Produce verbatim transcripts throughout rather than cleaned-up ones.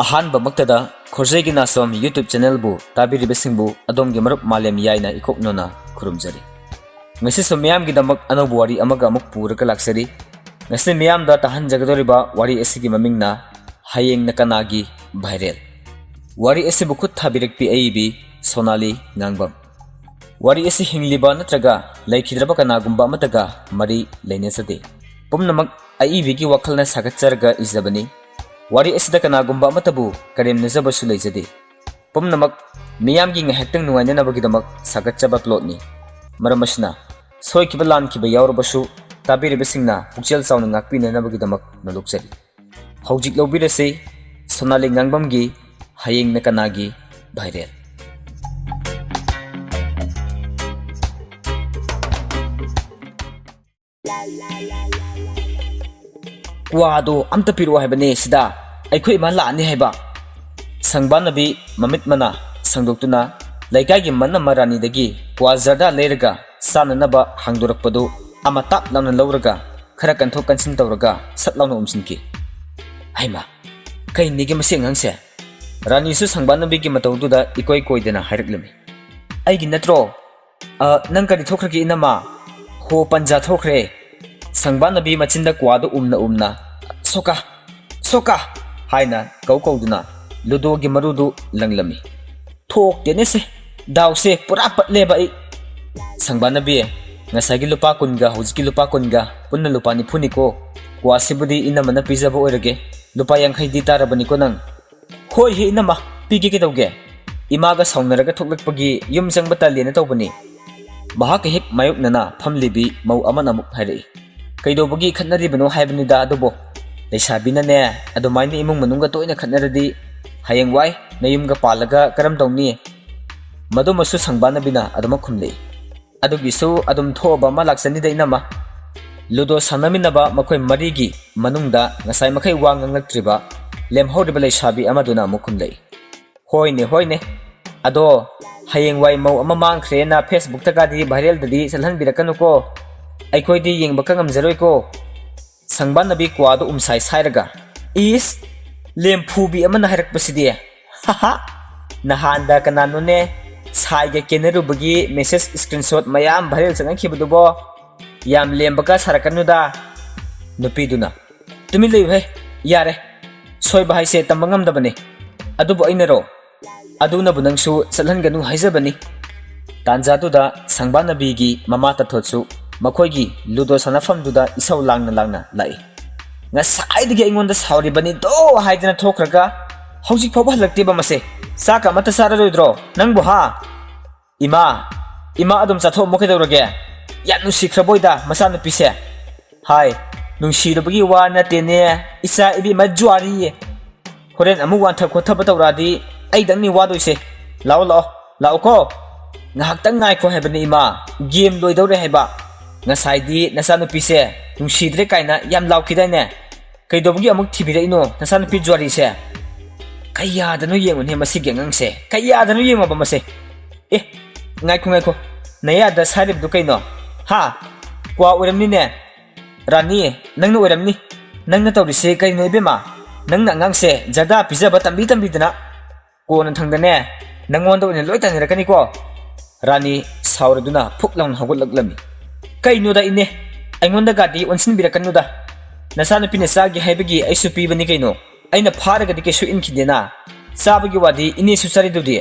ꯑꯍꯥꯟꯕꯃꯛꯇꯗ ꯈꯣꯔꯖꯩꯒꯤ ꯅꯥꯁꯣꯝ YouTube channelꯕꯨ ꯇꯥꯕꯤꯔꯤꯕꯁꯤꯡꯕꯨ ꯑꯗꯣꯝꯒꯤ ꯃꯔꯨꯞ ꯃꯥꯂꯦꯝ ꯌꯥꯏꯅ ꯏꯀꯣꯛꯅꯣꯅ ꯈꯨꯔꯨꯝꯖꯔꯤ꯫ ꯉꯁꯤꯁꯨ ꯃꯤꯌꯥꯝꯒꯤꯗꯃꯛ ꯑꯅꯧꯕ ꯋꯥꯔꯤ ꯑꯃꯒ ꯑꯃꯨꯛ ꯄꯨꯔꯒ ꯂꯥꯛꯆꯔꯤ꯫ ꯉꯁꯤ ꯃꯤꯌꯥꯝꯗ ꯇꯥꯍꯟꯖꯒꯗꯧꯔꯤꯕ ꯋꯥꯔꯤ ꯑꯁꯤꯒꯤ ꯃꯃꯤꯡꯅ ꯍꯌꯦꯡꯅ ꯀꯅꯥꯒꯤ ꯚꯥꯏꯔꯦꯜ꯫ ꯋꯥꯔꯤ ꯑꯁꯤꯕꯨ ꯈꯨꯠ ꯊꯥꯕꯤꯔꯛꯄꯤ ꯑꯏꯕꯤ ꯁꯣꯅꯥꯂꯤ ꯉꯥꯡꯕꯝ꯫ ꯋꯥꯔꯤ ꯑꯁꯤ ꯍꯤꯡꯂꯤꯕ ꯅꯠꯇ꯭ꯔꯒ ꯂꯩꯈꯤꯗ꯭ꯔꯕ ꯀꯅꯥꯒꯨꯝꯕ ꯑꯃꯠꯇꯒ ꯃꯔꯤ ꯂꯩꯅꯖꯗꯦ꯫ ꯄꯨꯝꯅꯃꯛ ꯑꯏꯕꯤꯒꯤ ꯋꯥꯈꯜꯅ ꯁꯥꯒꯠꯆꯔꯒ ꯏꯖꯕꯅꯤ꯫ ꯋꯥꯔꯤ ꯑꯁꯤꯗ ꯀꯅꯥꯒꯨꯝꯕ ꯑꯃꯠꯇꯕꯨ ꯀꯔꯦꯝꯅꯖꯕꯁꯨ ꯂꯩꯖꯗꯦ꯫ ꯄꯨꯝꯅꯃꯛ ꯃꯤꯌꯥꯝꯒꯤ ꯉꯥꯏꯍꯥꯛꯇꯪ ꯅꯨꯡꯉꯥꯏꯅꯅꯕꯒꯤꯗꯃꯛ ꯁꯥꯒꯠꯆꯕ plotꯅꯤ꯫ ꯃꯔꯝ ꯑꯁꯤꯅ, ꯁꯣꯏꯈꯤꯕ ꯂꯥꯟꯈꯤꯕ ꯌꯥꯎꯔꯕꯁꯨ, ꯇꯥꯕꯤꯔꯤꯕꯁꯤꯡꯅ ꯄꯨꯛꯆꯦꯜ ꯆꯥꯎꯅ ꯉꯥꯛꯄꯤꯅꯅꯕꯒꯤꯗꯃꯛ ꯅꯣꯂꯨꯛꯆꯔꯤ꯫ ꯍꯧꯖꯤꯛ ꯂꯧꯕꯤꯔꯁꯤ ꯁꯣꯅꯥꯂꯤ ꯉꯥꯡꯕꯝꯒꯤ ꯍꯌꯦꯡꯅ ꯀꯅꯥꯒꯤ ꯚꯥꯏꯔꯦꯜ꯫ "ꯀ꯭ꯋꯥꯗꯣ ꯑꯝꯇ ꯄꯤꯔꯛꯑꯣ ꯍꯥꯏꯕꯅꯦ ꯁꯤꯗ, ꯑꯩꯈꯣꯏ ꯏꯃꯥ ꯂꯥꯛꯑꯅꯤ ꯍꯥꯏꯕ"꯫ ꯁꯪꯕꯥꯅꯕꯤ ꯃꯃꯤꯠ ꯃꯅꯥ ꯁꯪꯗꯣꯛꯇꯨꯅ ꯂꯩꯀꯥꯏꯒꯤ ꯃꯅꯝꯃ ꯔꯥꯅꯤꯗꯒꯤ ꯀ꯭ꯋꯥ ꯖꯔꯗꯥ ꯂꯩꯔꯒ ꯆꯥꯅꯅꯕ ꯍꯥꯡꯗꯣꯔꯛꯄꯗꯨ ꯑꯃ ꯇꯥꯞ ꯂꯥꯎꯅ ꯂꯧꯔꯒ ꯈꯔ ꯀꯟꯊꯣꯛ ꯀꯟꯁꯤꯟ ꯇꯧꯔꯒ ꯁꯠ ꯂꯥꯎꯅ ꯎꯝꯁꯤꯟꯈꯤ꯫ "ꯍꯩꯃꯥ, ꯀꯩꯅꯤꯒꯦ ꯃꯁꯤ ꯑꯉꯥꯡꯁꯦ?" ꯔꯥꯅꯤꯁꯨ ꯁꯪꯕꯥꯅꯕꯤꯒꯤ ꯃꯇꯧꯗꯨꯗ ꯏꯀꯣꯏ ꯀꯣꯏꯗꯅ ꯍꯥꯏꯔꯛꯂꯝꯃꯤ꯫ "ꯑꯩꯒꯤ ꯅꯠꯇ꯭ꯔꯣ? ꯑ, ꯅꯪ ꯀꯔꯤ ꯊꯣꯛꯈ꯭ꯔꯒꯦ ꯏꯅꯝꯃ?" "ꯍꯣ, ꯄꯟꯖꯥ ꯊꯣꯛꯈ꯭ꯔꯦ"꯫ ꯁꯪꯕꯥꯅꯕꯤ ꯃꯆꯤꯟꯗ ꯀ꯭ꯋꯥꯗꯨ ꯎꯝꯅ ꯎꯝꯅ, "ꯁꯣꯀꯥ, ꯁꯣꯀꯥ" ꯍꯥꯏꯅ ꯀꯧ ꯀꯧꯗꯨꯅ ꯂꯨꯗꯣꯒꯤ ꯃꯔꯨꯗꯨ ꯂꯪꯂꯝꯃꯤ꯫ "ꯊꯣꯛꯇꯦꯅꯦ ꯁꯦ, ꯗꯥꯎꯁꯦ ꯄꯨꯔꯥ ꯄꯠꯂꯦꯕ ꯑꯩ"꯫ ꯁꯪꯕꯥꯅꯕꯤ, "ꯉꯁꯥꯏꯒꯤ ꯂꯨꯄꯥ ꯀꯨꯟꯒ ꯍꯧꯖꯤꯛꯀꯤ ꯂꯨꯄꯥ ꯀꯨꯟꯒ ꯄꯨꯟꯅ ꯂꯨꯄꯥ ꯅꯤꯐꯨꯅꯤꯀꯣ꯫ ꯀ꯭ꯋꯥꯁꯤꯕꯨꯗꯤ ꯏꯅꯝꯃꯅ ꯄꯤꯖꯕ ꯑꯣꯏꯔꯒꯦ꯫ ꯂꯨꯄꯥ ꯌꯥꯡꯈꯩꯗꯤ ꯇꯥꯔꯕꯅꯤꯀꯣ ꯅꯪ"꯫ "ꯍꯣꯏ ꯍꯦ ꯏꯅꯝꯃ, ꯄꯤꯒꯦ ꯀꯩꯗꯧꯒꯦ?" ꯏꯃꯥꯒ ꯁꯥꯎꯅꯔꯒ ꯊꯣꯛꯂꯛꯄꯒꯤ ꯌꯨꯝ ꯆꯪꯕ ꯇꯜꯂꯦꯅ ꯇꯧꯕꯅꯤ꯫ ꯃꯍꯥꯛꯀ ꯍꯦꯛ ꯃꯥꯌꯣꯛꯅꯅ ꯐꯝꯂꯤꯕꯤ ꯃꯧ ꯑꯃꯅ ꯑꯃꯨꯛ ꯍꯥꯏꯔꯛꯏ꯫ "ꯀꯩꯗꯧꯕꯒꯤ ꯈꯠꯅꯔꯤꯕꯅꯣ ꯍꯥꯏꯕꯅꯤꯗ ꯑꯗꯨꯕꯨ? ꯂꯩꯁꯥꯕꯤꯅꯅꯦ ꯑꯗꯨꯃꯥꯏꯅ ꯏꯃꯨꯡ ꯃꯅꯨꯡꯒ ꯇꯣꯏꯅ ꯈꯠꯅꯔꯗꯤ ꯍꯌꯦꯡꯋꯥꯏ ꯅꯌꯨꯝꯒ ꯄꯥꯜꯂꯒ ꯀꯔꯝ ꯇꯧꯅꯤ?" ꯃꯗꯨꯃꯁꯨ ꯁꯪꯕꯥꯅꯕꯤꯅ ꯑꯗꯨꯃꯛ ꯈꯨꯝꯂꯛꯏ꯫ ꯑꯗꯨꯒꯤꯁꯨ ꯑꯗꯨꯝ ꯊꯣꯛꯑꯕ ꯑꯃ ꯂꯥꯛꯆꯅꯤꯗ, ꯏꯅꯝꯃ꯫ ꯂꯨꯗꯣ ꯁꯥꯟꯅꯃꯤꯟꯅꯕ ꯃꯈꯣꯏ ꯃꯔꯤꯒꯤ ꯃꯅꯨꯡꯗ ꯉꯁꯥꯏ ꯃꯈꯩ ꯋꯥ ꯉꯥꯡꯂꯛꯇ꯭ꯔꯤꯕ ꯂꯦꯝꯍꯧꯔꯤꯕ ꯂꯩꯁꯥꯕꯤ ꯑꯃꯗꯨꯅ ꯑꯃꯨꯛ ꯈꯨꯝꯂꯛꯏ, "ꯍꯣꯏꯅꯦ, ꯍꯣꯏꯅꯦ꯫ ꯑꯗꯣ ꯍꯌꯦꯡꯋꯥꯏ ꯃꯧ ꯑꯃ ꯃꯥꯡꯈ꯭ꯔꯦꯅ Facebookꯇꯒꯗꯤ viralꯗꯗꯤ ꯆꯠꯍꯟꯕꯤꯔꯛꯀꯅꯨꯀꯣ꯫ ꯑꯩꯈꯣꯏꯗꯤ ꯌꯦꯡꯕꯀ ꯉꯝꯖꯔꯣꯏꯀꯣ꯫" ꯁꯪꯕꯥꯟꯅꯕꯤ ꯀ꯭ꯋꯥꯗꯨ ꯎꯝꯁꯥꯏ ꯁꯥꯏꯔꯒ, "ꯏꯁ, ꯂꯦꯝꯐꯨꯕꯤ ꯑꯃꯅ ꯍꯥꯏꯔꯛꯄꯁꯤꯗꯤ꯫ ꯍꯥꯍꯥ, ꯅꯍꯥꯟꯗ ꯀꯅꯥꯅꯣꯅꯦ ꯁꯥꯏꯒ ꯀꯦꯅꯔꯨꯕꯒꯤ message screenshot ꯃꯌꯥꯝ viral ꯆꯪꯉꯛꯈꯤꯕꯗꯨꯕꯣ? ꯌꯥꯝ ꯂꯦꯝꯕꯒ ꯁꯥꯔꯛꯀꯅꯨꯗ꯫" ꯅꯨꯄꯤꯗꯨꯅ, "ꯇꯨꯃꯤꯟ ꯂꯩꯌꯨꯍꯦ, ꯌꯥꯔꯦ꯫ ꯁꯣꯏꯕ ꯍꯥꯏꯁꯦ ꯇꯝꯕ ꯉꯝꯗꯕꯅꯤ꯫ ꯑꯗꯨꯕꯨ ꯑꯩꯅꯔꯣ? ꯑꯗꯨꯅꯕꯨ ꯅꯪꯁꯨ ꯆꯠꯍꯟꯒꯅꯨ ꯍꯥꯏꯖꯕꯅꯤ꯫" ꯇꯥꯟꯖꯥꯗꯨꯗ ꯁꯪꯕꯥꯟꯅꯕꯤꯒꯤ ꯃꯃꯥ ꯇꯥꯊꯣꯠꯁꯨ ꯃꯈꯣꯏꯒꯤ ꯂꯨꯗꯣ ꯁꯥꯟꯅꯐꯝꯗꯨꯗ ꯏꯁꯧ ꯂꯥꯡꯅ ꯂꯥꯡꯅ ꯂꯥꯛꯏ꯫ "ꯉꯁꯥꯏꯗꯒꯤ ꯑꯩꯉꯣꯟꯗ ꯁꯥꯎꯔꯤꯕꯅꯤꯗꯣ ꯍꯥꯏꯗꯅ ꯊꯣꯛꯈ꯭ꯔꯒ ꯍꯧꯖꯤꯛ ꯐꯥꯎꯕ ꯍꯜꯂꯛꯇꯦꯕ ꯃꯁꯦ꯫ ꯆꯥꯛꯀ ꯑꯃꯠꯇ ꯆꯥꯔꯔꯣꯏꯗ꯭ꯔꯣ ꯅꯪꯕꯨ, ꯍꯥ?" "ꯏꯃꯥ, ꯏꯃꯥ, ꯑꯗꯨꯝ ꯆꯥꯊꯣꯛꯑꯝꯃꯣ ꯀꯩꯗꯧꯔꯒꯦ? ꯌꯥꯝ ꯅꯨꯡꯁꯤꯈ꯭ꯔꯕꯣꯏꯗ ꯃꯆꯥꯅꯨꯄꯤꯁꯦ꯫" "ꯍꯥꯏ, ꯅꯨꯡꯁꯤꯔꯨꯕꯒꯤ ꯋꯥ ꯅꯠꯇꯦꯅꯦ, ꯏꯆꯥ ꯏꯕꯦꯝꯃ ꯖꯨꯋꯥꯔꯤ꯫ ꯍꯣꯔꯦꯟ ꯑꯃꯨꯛ ꯋꯥꯟꯊ ꯈꯣꯠꯊꯕ ꯇꯧꯔꯛꯑꯗꯤ ꯑꯩꯗꯪꯅꯤ ꯋꯥꯗꯣꯏꯁꯦ꯫ ꯂꯥꯛꯑꯣ, ꯂꯥꯛꯑꯣ, ꯂꯥꯛꯑꯣꯀꯣ꯫ ꯉꯥꯏꯍꯥꯛꯇꯪ ꯉꯥꯏꯈꯣ ꯍꯥꯏꯕꯅꯤ ꯏꯃꯥ, game ꯂꯣꯏꯗꯧꯔꯦ ꯍꯥꯏꯕ꯫ ꯉꯁꯥꯏꯗꯤ ꯅꯆꯥꯅꯨꯄꯤꯁꯦ ꯅꯨꯡꯁꯤꯗ꯭ꯔꯦ ꯀꯥꯏꯅ ꯌꯥꯝ ꯂꯥꯎꯈꯤꯗꯥꯏꯅꯦ? ꯀꯩꯗꯧꯕꯒꯤ ꯑꯃꯨꯛ ꯊꯤꯕꯤꯔꯛꯏꯅꯣ ꯅꯆꯥꯅꯨꯄꯤ ꯖꯨꯋꯥꯔꯤꯁꯦ? ꯀꯌꯥꯗꯅꯣ ꯌꯦꯡꯉꯨꯅꯦ ꯃꯁꯤꯒꯤ ꯑꯉꯥꯡꯁꯦ, ꯀꯌꯥꯗꯅꯣ ꯌꯦꯡꯉꯣꯕ ꯃꯁꯦ꯫ ꯑꯦ, ꯉꯥꯏꯈꯣ, ꯉꯥꯏꯈꯣ, ꯅꯌꯥꯗ ꯁꯥꯏꯔꯤꯕꯗꯨ ꯀꯩꯅꯣ? ꯍꯥ? ꯀ꯭ꯋꯥ ꯑꯣꯏꯔꯝꯅꯤꯅꯦ꯫ ꯔꯥꯅꯤ, ꯅꯪꯅ ꯑꯣꯏꯔꯝꯅꯤ꯫ ꯅꯪꯅ ꯇꯧꯔꯤꯁꯦ ꯀꯔꯤꯅꯣ ꯏꯕꯦꯝꯃ? ꯅꯪꯅ ꯑꯉꯥꯡꯁꯦ ꯖꯔꯗꯥ ꯄꯤꯖꯕ ꯇꯝꯕꯤ ꯇꯝꯕꯤꯗꯅ꯫ ꯀꯣꯟꯅ ꯊꯪꯗꯅꯦ, ꯅꯪꯉꯣꯟꯗ ꯑꯣꯏꯅ ꯂꯣꯏ ꯇꯥꯏꯅꯔꯛꯀꯅꯤꯀꯣ꯫" ꯔꯥꯅꯤ ꯁꯥꯎꯔꯗꯨꯅ ꯐꯨꯛ ꯂꯥꯎꯅ ꯍꯧꯒꯠꯂꯛꯂꯝꯃꯤ꯫ "ꯀꯩꯅꯣꯗ ꯏꯅꯦ, ꯑꯩꯉꯣꯟꯗꯒꯗꯤ ꯑꯣꯟꯁꯤꯟꯕꯤꯔꯛꯀꯅꯨꯗ꯫ ꯅꯆꯥꯅꯨꯄꯤꯅ ꯆꯥꯒꯦ ꯍꯥꯏꯕꯒꯤ ꯑꯩꯁꯨ ꯄꯤꯕꯅꯤ ꯀꯩꯅꯣ꯫ ꯑꯩꯅ ꯐꯥꯔꯒꯗꯤ ꯀꯩꯁꯨ ꯏꯟꯈꯤꯗꯦꯅ꯫ ꯆꯥꯕꯒꯤ ꯋꯥꯗꯤ ꯏꯅꯦꯁꯨ ꯆꯥꯔꯤꯗꯨꯗꯤ꯫"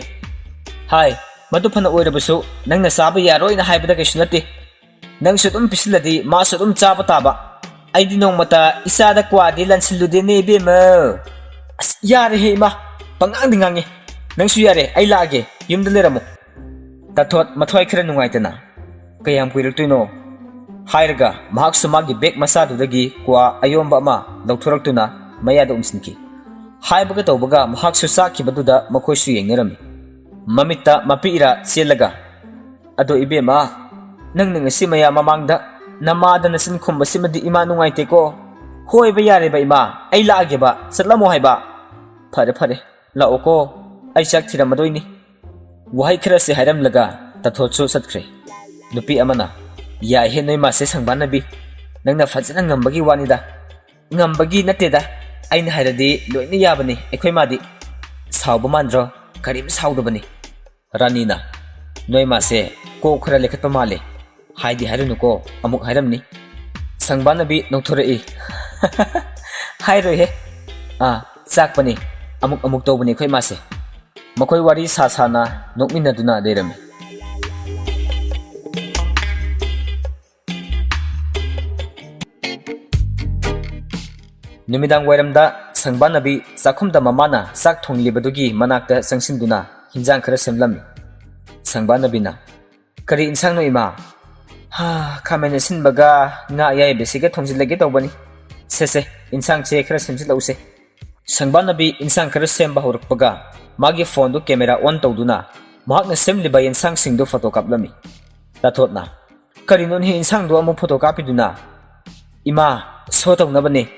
"ꯍꯥꯏ, ꯃꯗꯨ ꯐꯅ ꯑꯣꯏꯔꯕꯁꯨ ꯅꯪꯅ ꯆꯥꯕ ꯌꯥꯔꯣꯏꯅ ꯍꯥꯏꯕꯗ ꯀꯩꯁꯨ ꯅꯠꯇꯦ꯫ ꯅꯪꯁꯨ ꯑꯗꯨꯝ ꯄꯤꯁꯤꯜꯂꯗꯤ ꯃꯥꯁꯨ ꯑꯗꯨꯝ ꯆꯥꯕ ꯇꯥꯕ꯫ ꯑꯩꯗꯤ ꯅꯣꯡꯃꯇ ꯏꯆꯥꯗ ꯀ꯭ꯋꯥꯗꯤ ꯂꯥꯟꯁꯤꯜꯂꯨꯗꯦꯅꯦ ꯏꯕꯦꯝꯃ꯫" "ꯑꯁ, ꯌꯥꯔꯦꯍꯦ ꯏꯃꯥ, ꯄꯉꯥꯡꯗꯤ ꯉꯥꯡꯉꯤ꯫ ꯅꯪꯁꯨ ꯌꯥꯔꯦ, ꯑꯩ ꯂꯥꯛꯑꯒꯦ, ꯌꯨꯝꯗ ꯂꯩꯔꯝꯃꯣ꯫" ꯇꯥꯊꯣꯠ ꯃꯊ꯭ꯋꯥꯏ ꯈꯔ ꯅꯨꯡꯉꯥꯏꯇꯅ, "ꯀꯌꯥꯝ ꯀꯨꯏꯔꯛꯇꯣꯏꯅꯣ?" ꯍꯥꯏꯔꯒ ꯃꯍꯥꯛꯁꯨ ꯃꯥꯒꯤ bag ꯃꯆꯥꯗꯨꯗꯒꯤ ꯀ꯭ꯋꯥ ꯑꯌꯣꯝꯕ ꯑꯃ ꯂꯧꯊꯣꯔꯛꯇꯨꯅ ꯃꯌꯥꯗ ꯎꯝꯁꯤꯟꯈꯤ꯫ ꯍꯥꯏꯕꯒ ꯇꯧꯕꯒ ꯃꯍꯥꯛꯁꯨ ꯆꯥꯛꯈꯤꯕꯗꯨꯗ ꯃꯈꯣꯏꯁꯨ ꯌꯦꯡꯅꯔꯝꯃꯤ꯫ ꯃꯃꯤꯠꯇ ꯃꯄꯤ ꯏꯔꯥ ꯆꯦꯜꯂꯒ, "ꯑꯗꯣ ꯏꯕꯦꯝꯃ, ꯅꯪꯅ ꯉꯁꯤ ꯃꯌꯥꯝ ꯃꯃꯥꯡꯗ ꯅꯃꯥꯗ ꯅꯆꯤꯟ ꯈꯨꯝꯕꯁꯤꯃꯗꯤ ꯏꯃꯥ ꯅꯨꯡꯉꯥꯏꯇꯦꯀꯣ꯫ ꯍꯣꯏꯕ, ꯌꯥꯔꯦꯕ ꯏꯃꯥ, ꯑꯩ ꯂꯥꯛꯑꯒꯦꯕ, ꯆꯠꯂꯝꯃꯣ ꯍꯥꯏꯕ꯫ ꯐꯔꯦ ꯐꯔꯦ, ꯂꯥꯛꯑꯣꯀꯣ, ꯑꯩ ꯆꯥꯛ ꯊꯤꯔꯝꯃꯗꯣꯏꯅꯤ꯫ ꯋꯥꯍꯩ ꯈꯔꯁꯦ ꯍꯥꯏꯔꯝꯂꯒ ꯇꯥꯊꯣꯠꯁꯨ ꯆꯠꯈ꯭ꯔꯦ꯫ ꯅꯨꯄꯤ ꯑꯃꯅ, "ꯌꯥꯏꯍꯦ ꯅꯣꯏ ꯃꯥꯁꯦ ꯁꯪꯕꯥꯅꯕꯤ, ꯅꯪꯅ ꯐꯖꯅ ꯉꯝꯕꯒꯤ ꯋꯥꯅꯤꯗ꯫ ꯉꯝꯕꯒꯤ ꯅꯠꯇꯦꯗ, ꯑꯩꯅ ꯍꯥꯏꯔꯗꯤ ꯂꯣꯏꯅ ꯌꯥꯕꯅꯤ ꯑꯩꯈꯣꯏ ꯃꯥꯗꯤ꯫ ꯁꯥꯎꯕ ꯃꯥꯟꯗ꯭ꯔꯣ? ꯀꯔꯤꯝ ꯁꯥꯎꯗꯕꯅꯤ꯫" ꯔꯥꯅꯤꯅ, "ꯅꯣꯏ ꯃꯥꯁꯦ ꯀꯣꯛ ꯈꯔ ꯂꯩꯈꯠꯄ ꯃꯥꯜꯂꯦ, ꯍꯥꯏꯗꯤ ꯍꯥꯏꯔꯨꯅꯨꯀꯣ, ꯑꯃꯨꯛ ꯍꯥꯏꯔꯝꯅꯤ꯫" ꯁꯪꯕꯥꯅꯕꯤ ꯅꯣꯛꯊꯣꯔꯛꯏ꯫ "ꯍꯥꯏꯔꯣꯏꯍꯦ꯫ ꯑꯥ, ꯆꯥꯛꯄꯅꯤ, ꯑꯃꯨꯛ ꯑꯃꯨꯛ ꯇꯧꯕꯅꯤ ꯑꯩꯈꯣꯏ ꯃꯥꯁꯦ꯫" ꯃꯈꯣꯏ ꯋꯥꯔꯤ ꯁꯥ ꯁꯥꯅ ꯅꯣꯛꯃꯤꯟꯅꯗꯨꯅ ꯂꯩꯔꯝꯃꯤ꯫ ꯅꯨꯃꯤꯗꯥꯡ ꯋꯥꯏꯔꯝꯗ ꯁꯪꯕꯥꯅꯕꯤ ꯆꯥꯛꯈꯨꯝꯗ ꯃꯃꯥꯅ ꯆꯥꯛ ꯊꯣꯡꯂꯤꯕꯗꯨꯒꯤ ꯃꯅꯥꯛꯇ ꯆꯪꯁꯤꯟꯗꯨꯅ ꯍꯤꯟꯖꯥꯡ ꯈꯔ ꯁꯦꯝꯂꯝꯃꯤ꯫ ꯁꯪꯕꯥꯅꯕꯤꯅ, "ꯀꯔꯤ ꯏꯟꯁꯥꯡꯅꯣ ꯏꯃꯥ?" "ꯍꯥ, ꯈꯥꯃꯦꯟ ꯑꯁꯤꯟꯕꯒ ꯉꯥ ꯑꯌꯥꯏꯕꯁꯤꯒ ꯊꯣꯡꯖꯤꯜꯂꯒꯦ ꯇꯧꯕꯅꯤ꯫" "ꯁꯦ ꯁꯦ, ꯏꯟꯁꯥꯡꯁꯦ ꯈꯔ ꯁꯦꯝꯖꯤꯜꯂꯛꯎꯁꯦ꯫" ꯁꯪꯕꯥꯅꯕꯤ ꯏꯟꯁꯥꯡ ꯈꯔ ꯁꯦꯝꯕ ꯍꯧꯔꯛꯄꯒ ꯃꯥꯒꯤ ꯐꯣꯟꯗꯨ ꯀꯦꯃꯦꯔꯥ ꯑꯣꯟ ꯇꯧꯗꯨꯅ ꯃꯍꯥꯛꯅ ꯁꯦꯝꯂꯤꯕ ꯏꯟꯁꯥꯡꯁꯤꯡꯗꯨ ꯐꯣꯇꯣ ꯀꯥꯞꯂꯝꯃꯤ꯫ ꯔꯥꯊꯣꯠꯅ, "ꯀꯔꯤꯅꯣꯅꯦ ꯏꯟꯁꯥꯡꯗꯨ ꯑꯃꯨꯛ ꯐꯣꯇꯣ ꯀꯥꯞꯄꯤꯗꯨꯅ?" "ꯏꯃꯥ, ꯁꯣ ꯇꯧꯅꯕꯅꯤ꯫"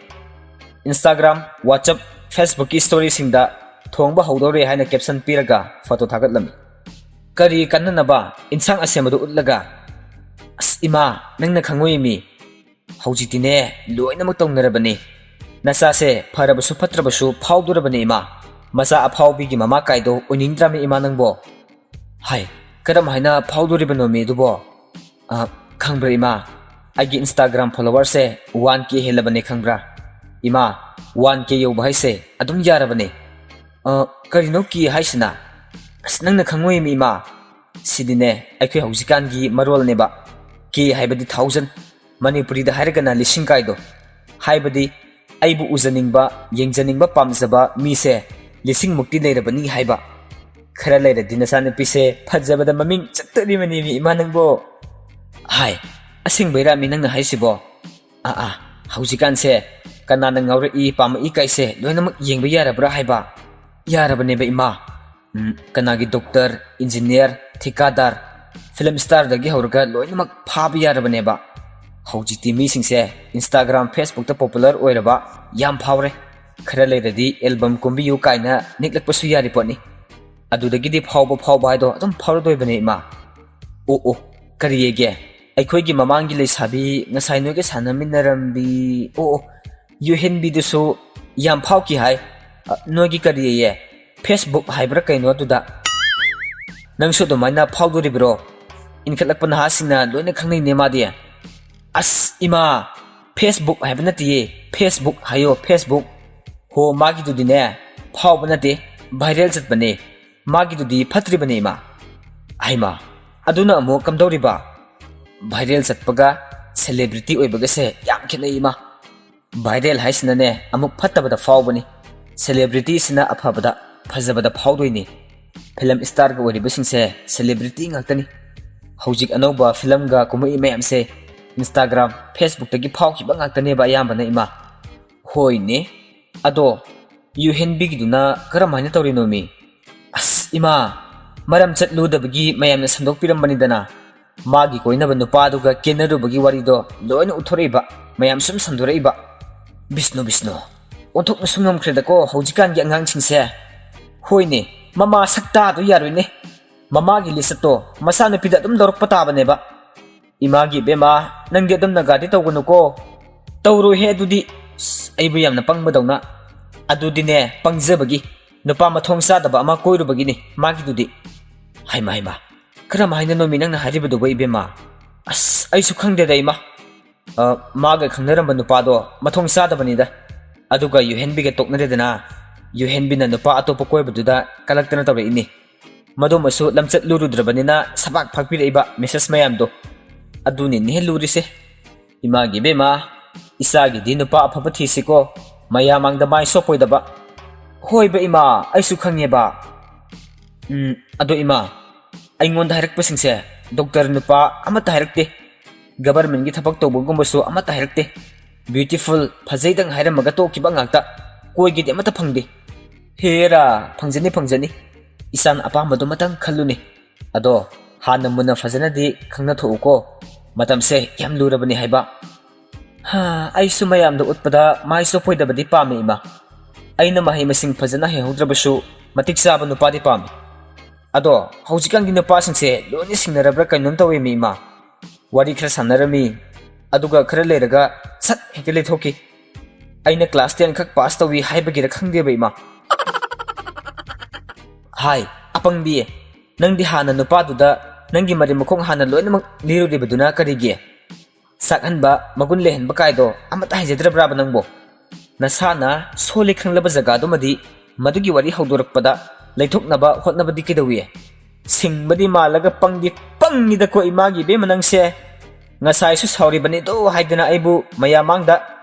Instagram, WhatsApp, Facebook ꯀꯤ story ꯁꯤꯡꯗ "ꯊꯣꯡꯕ ꯍꯧꯗꯧꯔꯦ" ꯍꯥꯏꯅ caption ꯄꯤꯔꯒ ꯐꯣꯇꯣ ꯊꯥꯒꯠꯂꯝꯃꯤ꯫ "ꯀꯔꯤ ꯀꯥꯟꯅꯅꯕ ꯏꯟꯁꯥꯡ ꯑꯁꯦꯝꯕꯗꯨ ꯎꯠꯂꯒ?" "ꯑꯁ ꯏꯃꯥ, ꯅꯪꯅ ꯈꯪꯉꯣꯏꯃꯤ꯫ ꯍꯧꯖꯤꯛꯇꯤꯅꯦ, ꯂꯣꯏꯅꯃꯛ ꯇꯧꯅꯔꯕꯅꯤ꯫ ꯅꯆꯥꯁꯦ ꯐꯔꯕꯁꯨ ꯐꯠꯇ꯭ꯔꯕꯁꯨ ꯐꯥꯎꯗꯣꯔꯕꯅꯤ ꯏꯃꯥ꯫ ꯃꯆꯥ ꯑꯐꯥꯎꯕꯤꯒꯤ ꯃꯃꯥ ꯀꯥꯏꯗꯣ ꯑꯣꯏꯅꯤꯡꯗ꯭ꯔꯥꯃꯤ ꯏꯃꯥ ꯅꯪꯕꯣ?" "ꯍꯥꯏ, ꯀꯔꯝ ꯍꯥꯏꯅ ꯐꯥꯎꯗꯣꯔꯤꯕꯅꯣꯃꯤ ꯑꯗꯨꯕꯣ?" "ꯑ, ꯈꯪꯕ꯭ꯔꯥ ꯏꯃꯥ, ꯑꯩꯒꯤ Instagram follower ꯁꯦ one K ꯍꯦꯜꯂꯕꯅꯦ ꯈꯪꯕ꯭ꯔꯥ? ꯏꯃꯥ, one K ꯌꯧꯕ ꯍꯥꯏꯁꯦ ꯑꯗꯨꯝ ꯌꯥꯔꯕꯅꯦ꯫" "ꯑ, ꯀꯔꯤꯅꯣ K ꯍꯥꯏꯁꯤꯅ?" "ꯑꯁ, ꯅꯪꯅ ꯈꯪꯉꯣꯏꯃꯤ ꯏꯃꯥ꯫ ꯁꯤꯗꯤꯅꯦ ꯑꯩꯈꯣꯏ ꯍꯧꯖꯤꯛꯀꯥꯟꯒꯤ ꯃꯔꯣꯜꯅꯦꯕ꯫ K ꯍꯥꯏꯕꯗꯤ thousand, ꯃꯅꯤꯄꯨꯔꯤꯗ ꯍꯥꯏꯔꯒꯅ ꯂꯤꯁꯤꯡ ꯀꯥꯏꯗꯣ꯫ ꯍꯥꯏꯕꯗꯤ ꯑꯩꯕꯨ ꯎꯖꯅꯤꯡꯕ, ꯌꯦꯡꯖꯅꯤꯡꯕ ꯄꯥꯝꯖꯕ ꯃꯤꯁꯦ ꯂꯤꯁꯤꯡ ꯃꯨꯛꯇꯤ ꯂꯩꯔꯕꯅꯤ ꯍꯥꯏꯕ꯫ ꯈꯔ ꯂꯩꯔꯗꯤ ꯅꯆꯥꯅꯨꯄꯤꯁꯦ ꯐꯖꯕꯗ ꯃꯃꯤꯡ ꯆꯠꯇꯣꯔꯤꯕꯅꯤꯃꯤ ꯏꯃꯥ ꯅꯪꯕꯣ꯫" "ꯍꯥꯏ, ꯑꯁꯦꯡꯕꯩꯔꯥꯃꯤ ꯅꯪꯅ ꯍꯥꯏꯁꯤꯕꯣ?" "ꯑꯥ ꯑꯥ, ꯍꯧꯖꯤꯛꯀꯥꯟꯁꯦ ꯀꯅꯥꯅ ꯉꯥꯎꯔꯛꯏ ꯄꯥꯝꯃꯛꯏ ꯀꯥꯏꯁꯦ ꯂꯣꯏꯅꯃꯛ ꯌꯦꯡꯕ ꯌꯥꯔꯕ꯭ꯔꯥ ꯍꯥꯏꯕ?" "ꯌꯥꯔꯕꯅꯦꯕ ꯏꯃꯥ꯫ ꯎꯝ, ꯀꯅꯥꯒꯤ doctor, engineer, ꯊꯤꯀꯥꯗꯥꯔ, ꯐꯤꯂꯝ ꯁ꯭ꯇꯥꯔꯗꯒꯤ ꯍꯧꯔꯒ ꯂꯣꯏꯅꯃꯛ ꯐꯥꯕ ꯌꯥꯔꯕꯅꯦꯕ꯫ ꯍꯧꯖꯤꯛꯇꯤ ꯃꯤꯁꯤꯡꯁꯦ Instagram, Facebook-ꯇ popular ꯑꯣꯏꯔꯕ ꯌꯥꯝ ꯐꯥꯎꯔꯦ꯫ ꯈꯔ ꯂꯩꯔꯗꯤ album ꯀꯨꯝꯕꯤꯌꯨ ꯀꯥꯏꯅ ꯅꯤꯛꯂꯛꯄꯁꯨ ꯌꯥꯔꯤ ꯄꯣꯠꯅꯤ꯫ ꯑꯗꯨꯗꯒꯤꯗꯤ ꯐꯥꯎꯕ ꯐꯥꯎꯕ ꯍꯥꯏꯗꯣ ꯑꯗꯨꯝ ꯐꯥꯎꯔꯗꯣꯏꯕꯅꯦ ꯏꯃꯥ꯫ ꯑꯣ ꯑꯣ, ꯀꯔꯤ ꯌꯦꯒꯦ? ꯑꯩꯈꯣꯏꯒꯤ ꯃꯃꯥꯡꯒꯤ ꯂꯩꯁꯥꯕꯤ ꯉꯁꯥꯏ ꯅꯣꯏꯒ ꯁꯥꯟꯅꯃꯤꯟꯅꯔꯝꯕꯤ, ꯑꯣ ꯑꯣ, ꯌꯨꯍꯦꯟꯕꯤꯗꯨꯁꯨ ꯌꯥꯝ ꯐꯥꯎꯈꯤ ꯍꯥꯏ꯫ ꯑ, ꯅꯣꯏꯒꯤ ꯀꯔꯤ ꯑꯌꯦ? Facebook ꯍꯥꯏꯕ꯭ꯔꯥ ꯀꯩꯅꯣ ꯑꯗꯨꯗ? ꯅꯪꯁꯨ ꯑꯗꯨꯃꯥꯏꯅ ꯐꯥꯎꯗꯣꯔꯤꯕ꯭ꯔꯣ? ꯏꯟꯈꯠꯂꯛꯄ ꯅꯍꯥꯁꯤꯡꯅ ꯂꯣꯏꯅ ꯈꯪꯅꯩꯅꯦ ꯃꯥꯗꯤ꯫ ꯑꯁ ꯏꯃꯥ, Facebook ꯍꯥꯏꯕ ꯅꯠꯇꯦꯌꯦ, Facebook ꯍꯥꯏꯌꯣ, Facebook꯫ ꯍꯣ, ꯃꯥꯒꯤꯗꯨꯗꯤꯅꯦ, ꯐꯥꯎꯕ ꯅꯠꯇꯦ, viral ꯆꯠꯄꯅꯦ꯫ ꯃꯥꯒꯤꯗꯨꯗꯤ ꯐꯠꯇ꯭ꯔꯤꯕꯅꯦ ꯏꯃꯥ꯫ ꯍꯩꯃꯥ, ꯑꯗꯨꯅ ꯑꯃꯨꯛ ꯀꯝꯗꯧꯔꯤꯕ? Viral ꯆꯠꯄꯒ celebrity ꯑꯣꯏꯕꯒꯁꯦ ꯌꯥꯝ ꯈꯦꯠꯅꯩ ꯏꯃꯥ꯫ Viral ꯍꯥꯏꯁꯤꯅꯅꯦ ꯑꯃꯨꯛ ꯐꯠꯇꯕꯗ ꯐꯥꯎꯕꯅꯤ, celebrityꯁꯤꯅ ꯑꯐꯕꯗ, ꯐꯖꯕꯗ ꯐꯥꯎꯗꯣꯏꯅꯤ꯫ ꯐꯤꯂꯝ ꯁ꯭ꯇꯥꯔꯒ ꯑꯣꯏꯔꯤꯕꯁꯤꯡꯁꯦ celebrity ꯉꯥꯛꯇꯅꯤ꯫ ꯍꯧꯖꯤꯛ ꯑꯅꯧꯕ ꯐꯤꯂꯝꯒ ꯀꯨꯝꯃꯛꯏ ꯃꯌꯥꯝꯁꯦ Instagram, Facebookꯇꯒꯤ ꯐꯥꯎꯈꯤꯕ ꯉꯥꯛꯇꯅꯦꯕ ꯑꯌꯥꯝꯕꯅ ꯏꯃꯥ꯫ ꯍꯣꯏꯅꯦ, ꯑꯗꯣ ꯌꯨꯍꯦꯟꯕꯤꯒꯤꯗꯨꯅ ꯀꯔꯝꯍꯥꯏꯅ ꯇꯧꯔꯤꯅꯣꯃꯤ? ꯑꯁ ꯏꯃꯥ, ꯃꯔꯝ ꯆꯠꯂꯨꯗꯕꯒꯤ ꯃꯌꯥꯝꯅ ꯁꯟꯗꯣꯛꯄꯤꯔꯝꯕꯅꯤꯗꯅ꯫ ꯃꯥꯒꯤ ꯀꯣꯏꯅꯕ ꯅꯨꯄꯥꯗꯨꯒ ꯀꯦꯟꯅꯔꯨꯕꯒꯤ ꯋꯥꯔꯤꯗꯣ ꯂꯣꯏꯅ ꯎꯠꯊꯣꯔꯛꯏꯕ, ꯃꯌꯥꯝ ꯁꯨꯝ ꯁꯟꯗꯣꯔꯛꯏꯕ꯫ ꯕꯤꯁꯅꯨ, ꯕꯤꯁꯅꯨ, ꯑꯣꯟꯊꯣꯛꯅꯁꯨ ꯉꯝꯈ꯭ꯔꯦꯗꯀꯣ ꯍꯧꯖꯤꯛꯀꯥꯟꯒꯤ ꯑꯉꯥꯡꯁꯤꯡꯁꯦ꯫ ꯍꯣꯏꯅꯦ, ꯃꯃꯥ ꯁꯛꯇꯥꯗꯣ ꯌꯥꯔꯣꯏꯅꯦ꯫ ꯃꯃꯥꯒꯤ ꯂꯤꯆꯠꯇꯣ ꯃꯆꯥꯅꯨꯄꯤꯗ ꯑꯗꯨꯝ ꯂꯧꯔꯛꯄ ꯇꯥꯕꯅꯦꯕ꯫ ꯏꯃꯥꯒꯤ ꯏꯕꯦꯝꯃ, ꯅꯪꯗꯤ ꯑꯗꯨꯝ ꯅꯒꯥꯗꯤ ꯇꯧꯒꯅꯨꯀꯣ꯫ ꯇꯧꯔꯣꯏꯍꯦ ꯑꯗꯨꯗꯤ꯫ ꯑꯁ, ꯑꯩꯕꯨ ꯌꯥꯝꯅ ꯄꯪꯕꯗꯧꯅ꯫ ꯑꯗꯨꯗꯤꯅꯦ, ꯄꯪꯖꯕꯒꯤ, ꯅꯨꯄꯥ ꯃꯊꯣꯡ ꯆꯥꯗꯕ ꯑꯃ ꯀꯣꯏꯔꯨꯕꯒꯤꯅꯤ ꯃꯥꯒꯤꯗꯨꯗꯤ꯫ ꯍꯩꯃꯥ, ꯍꯩꯃꯥ, ꯀꯔꯝ ꯍꯥꯏꯅꯅꯣꯃꯤ ꯅꯪꯅ ꯍꯥꯏꯔꯤꯕꯗꯨꯕꯨ ꯏꯕꯦꯝꯃ? ꯑꯁ, ꯑꯩꯁꯨ ꯈꯪꯗꯦꯗ ꯏꯃꯥ꯫ ꯑ, ꯃꯥꯒ ꯈꯪꯅꯔꯝꯕ ꯅꯨꯄꯥꯗꯣ ꯃꯊꯣꯡ ꯆꯥꯗꯕꯅꯤꯗ꯫ ꯑꯗꯨꯒ ꯌꯨꯍꯦꯟꯕꯤꯒ ꯇꯣꯛꯅꯔꯦꯗꯅ, ꯌꯨꯍꯦꯟꯕꯤꯅ ꯅꯨꯄꯥ ꯑꯇꯣꯞꯄ ꯀꯣꯏꯕꯗꯨꯗ ꯀꯂꯛꯇꯅ ꯇꯧꯔꯛꯏꯅꯤ꯫ ꯃꯗꯨꯃꯁꯨ ꯂꯝꯆꯠ ꯂꯨꯔꯨꯗ꯭ꯔꯕꯅꯤꯅ ꯁꯕꯥꯛ ꯐꯥꯛꯄꯤꯔꯛꯏꯕ message ꯃꯌꯥꯝꯗꯣ꯫ ꯑꯗꯨꯅꯤꯅꯦ ꯂꯨꯔꯤꯁꯦ꯫ ꯏꯃꯥꯒꯤ ꯏꯕꯦꯝꯃ, ꯏꯆꯥꯒꯤꯗꯤ ꯅꯨꯄꯥ ꯑꯐꯕ ꯊꯤꯁꯤꯀꯣ, ꯃꯌꯥꯝ ꯃꯥꯡꯗ ꯃꯥꯏ ꯁꯣꯛꯄꯣꯏꯗꯕ꯫ ꯍꯣꯏꯕ ꯏꯃꯥ, ꯑꯩꯁꯨ ꯈꯪꯉꯦꯕ꯫ ꯎꯝ, ꯑꯗꯣ ꯏꯃꯥ, ꯑꯩꯉꯣꯟꯗ ꯍꯥꯏꯔꯛꯄꯁꯤꯡꯁꯦ ꯗꯣꯛꯇꯔ ꯅꯨꯄꯥ ꯑꯃꯠꯇ ꯍꯥꯏꯔꯛꯇꯦ꯫ Governmentꯀꯤ ꯊꯕꯛ ꯇꯧꯕꯒꯨꯝꯕꯁꯨ ꯑꯃꯠꯇ ꯍꯥꯏꯔꯛꯇꯦ꯫ Beautiful, ꯐꯖꯩꯗꯪ ꯍꯥꯏꯔꯝꯃꯒ ꯇꯣꯛꯈꯤꯕ ꯉꯥꯛꯇ꯫ ꯀꯣꯏꯒꯦꯗꯤ ꯑꯃꯠꯇ ꯐꯪꯗꯦ꯫ ꯍꯦꯔꯥ, ꯐꯪꯖꯅꯤ, ꯐꯪꯖꯅꯤ꯫ ꯏꯆꯥꯅ ꯑꯄꯥꯝꯕꯗꯨꯃꯇꯪ ꯈꯜꯂꯨꯅꯦ꯫ ꯑꯗꯣ ꯍꯥꯟꯅ ꯃꯨꯟꯅ ꯐꯖꯅꯗꯤ ꯈꯪꯅ ꯊꯣꯛꯎꯀꯣ꯫ ꯃꯇꯝꯁꯦ ꯌꯥꯝ ꯂꯨꯔꯕꯅꯤ ꯍꯥꯏꯕ꯫ ꯍꯥ, ꯑꯩꯁꯨ ꯃꯌꯥꯝꯗ ꯎꯠꯄꯗ ꯃꯥꯏ ꯆꯣꯞꯄꯣꯏꯗꯕꯗꯤ ꯄꯥꯝꯃꯤ, ꯏꯃꯥ꯫ ꯑꯩꯅ ꯃꯍꯩ ꯃꯁꯤꯡ ꯐꯖꯅ ꯍꯩꯍꯧꯗ꯭ꯔꯕꯁꯨ ꯃꯇꯤꯛ ꯆꯥꯕ ꯅꯨꯄꯥꯗꯤ ꯄꯥꯝꯃꯤ꯫ ꯑꯗꯣ ꯍꯧꯖꯤꯛꯀꯥꯟꯒꯤ ꯅꯨꯄꯥꯁꯤꯡꯁꯦ ꯂꯣꯏꯅ ꯁꯤꯡꯅꯔꯕ꯭ꯔꯥ ꯀꯩꯅꯣꯝ ꯇꯧꯋꯦꯃꯤ, ꯏꯃꯥ꯫ ꯋꯥꯔꯤ ꯈꯔ ꯁꯥꯟꯅꯔꯝꯃꯤ, ꯑꯗꯨꯒ ꯈꯔ ꯂꯩꯔꯒ ꯁꯠ ꯍꯦꯛꯇ ꯂꯩꯊꯣꯛꯈꯤ꯫ ꯑꯩꯅ class ten ꯈꯛ pass ꯇꯧꯏ ꯍꯥꯏꯕꯒꯤꯔ ꯈꯪꯗꯦꯕ, ꯏꯃꯥ꯫ ꯍꯥꯏ, ꯑꯄꯪꯕꯤ, ꯅꯪꯗꯤ ꯍꯥꯟꯅ ꯅꯨꯄꯥꯗꯨꯗ ꯅꯪꯒꯤ ꯃꯔꯤ ꯃꯈꯣꯡ ꯍꯥꯟꯅ ꯂꯣꯏꯅꯃꯛ ꯂꯤꯔꯨꯔꯤꯕꯗꯨꯅ ꯀꯔꯤꯒꯤ? ꯆꯥꯛꯍꯟꯕ, ꯃꯒꯨꯟ ꯂꯩꯍꯟꯕ ꯀꯥꯏꯗꯣ ꯑꯃꯠꯇ ꯍꯩꯖꯗ꯭ꯔꯕ꯭ꯔꯥꯕ ꯅꯪꯕꯣ? ꯅꯁꯥꯅ ꯁꯣꯜꯂꯦ ꯈꯪꯂꯕ ꯖꯒꯥꯗꯨꯃꯗꯤ ꯃꯗꯨꯒꯤ ꯋꯥꯔꯤ ꯍꯧꯗꯣꯔꯛꯄꯗ ꯂꯩꯊꯣꯛꯅꯕ ꯍꯣꯠꯅꯕꯗꯤ ꯀꯩꯗꯧꯏ? ꯁꯤꯡꯕꯗꯤ ꯃꯥꯜꯂꯒ ꯄꯪꯗꯤ ꯄꯪꯉꯤꯗꯀꯣ ꯏꯃꯥꯒꯤ ꯏꯕꯦꯝꯃ ꯅꯪꯁꯦ꯫ ꯉꯁꯥꯏꯁꯨ ꯁꯥꯎꯔꯤꯕꯅꯤꯗꯣ ꯍꯥꯏꯗꯅ ꯑꯩꯕꯨ ꯃꯌꯥꯝ ꯃꯥꯡꯗ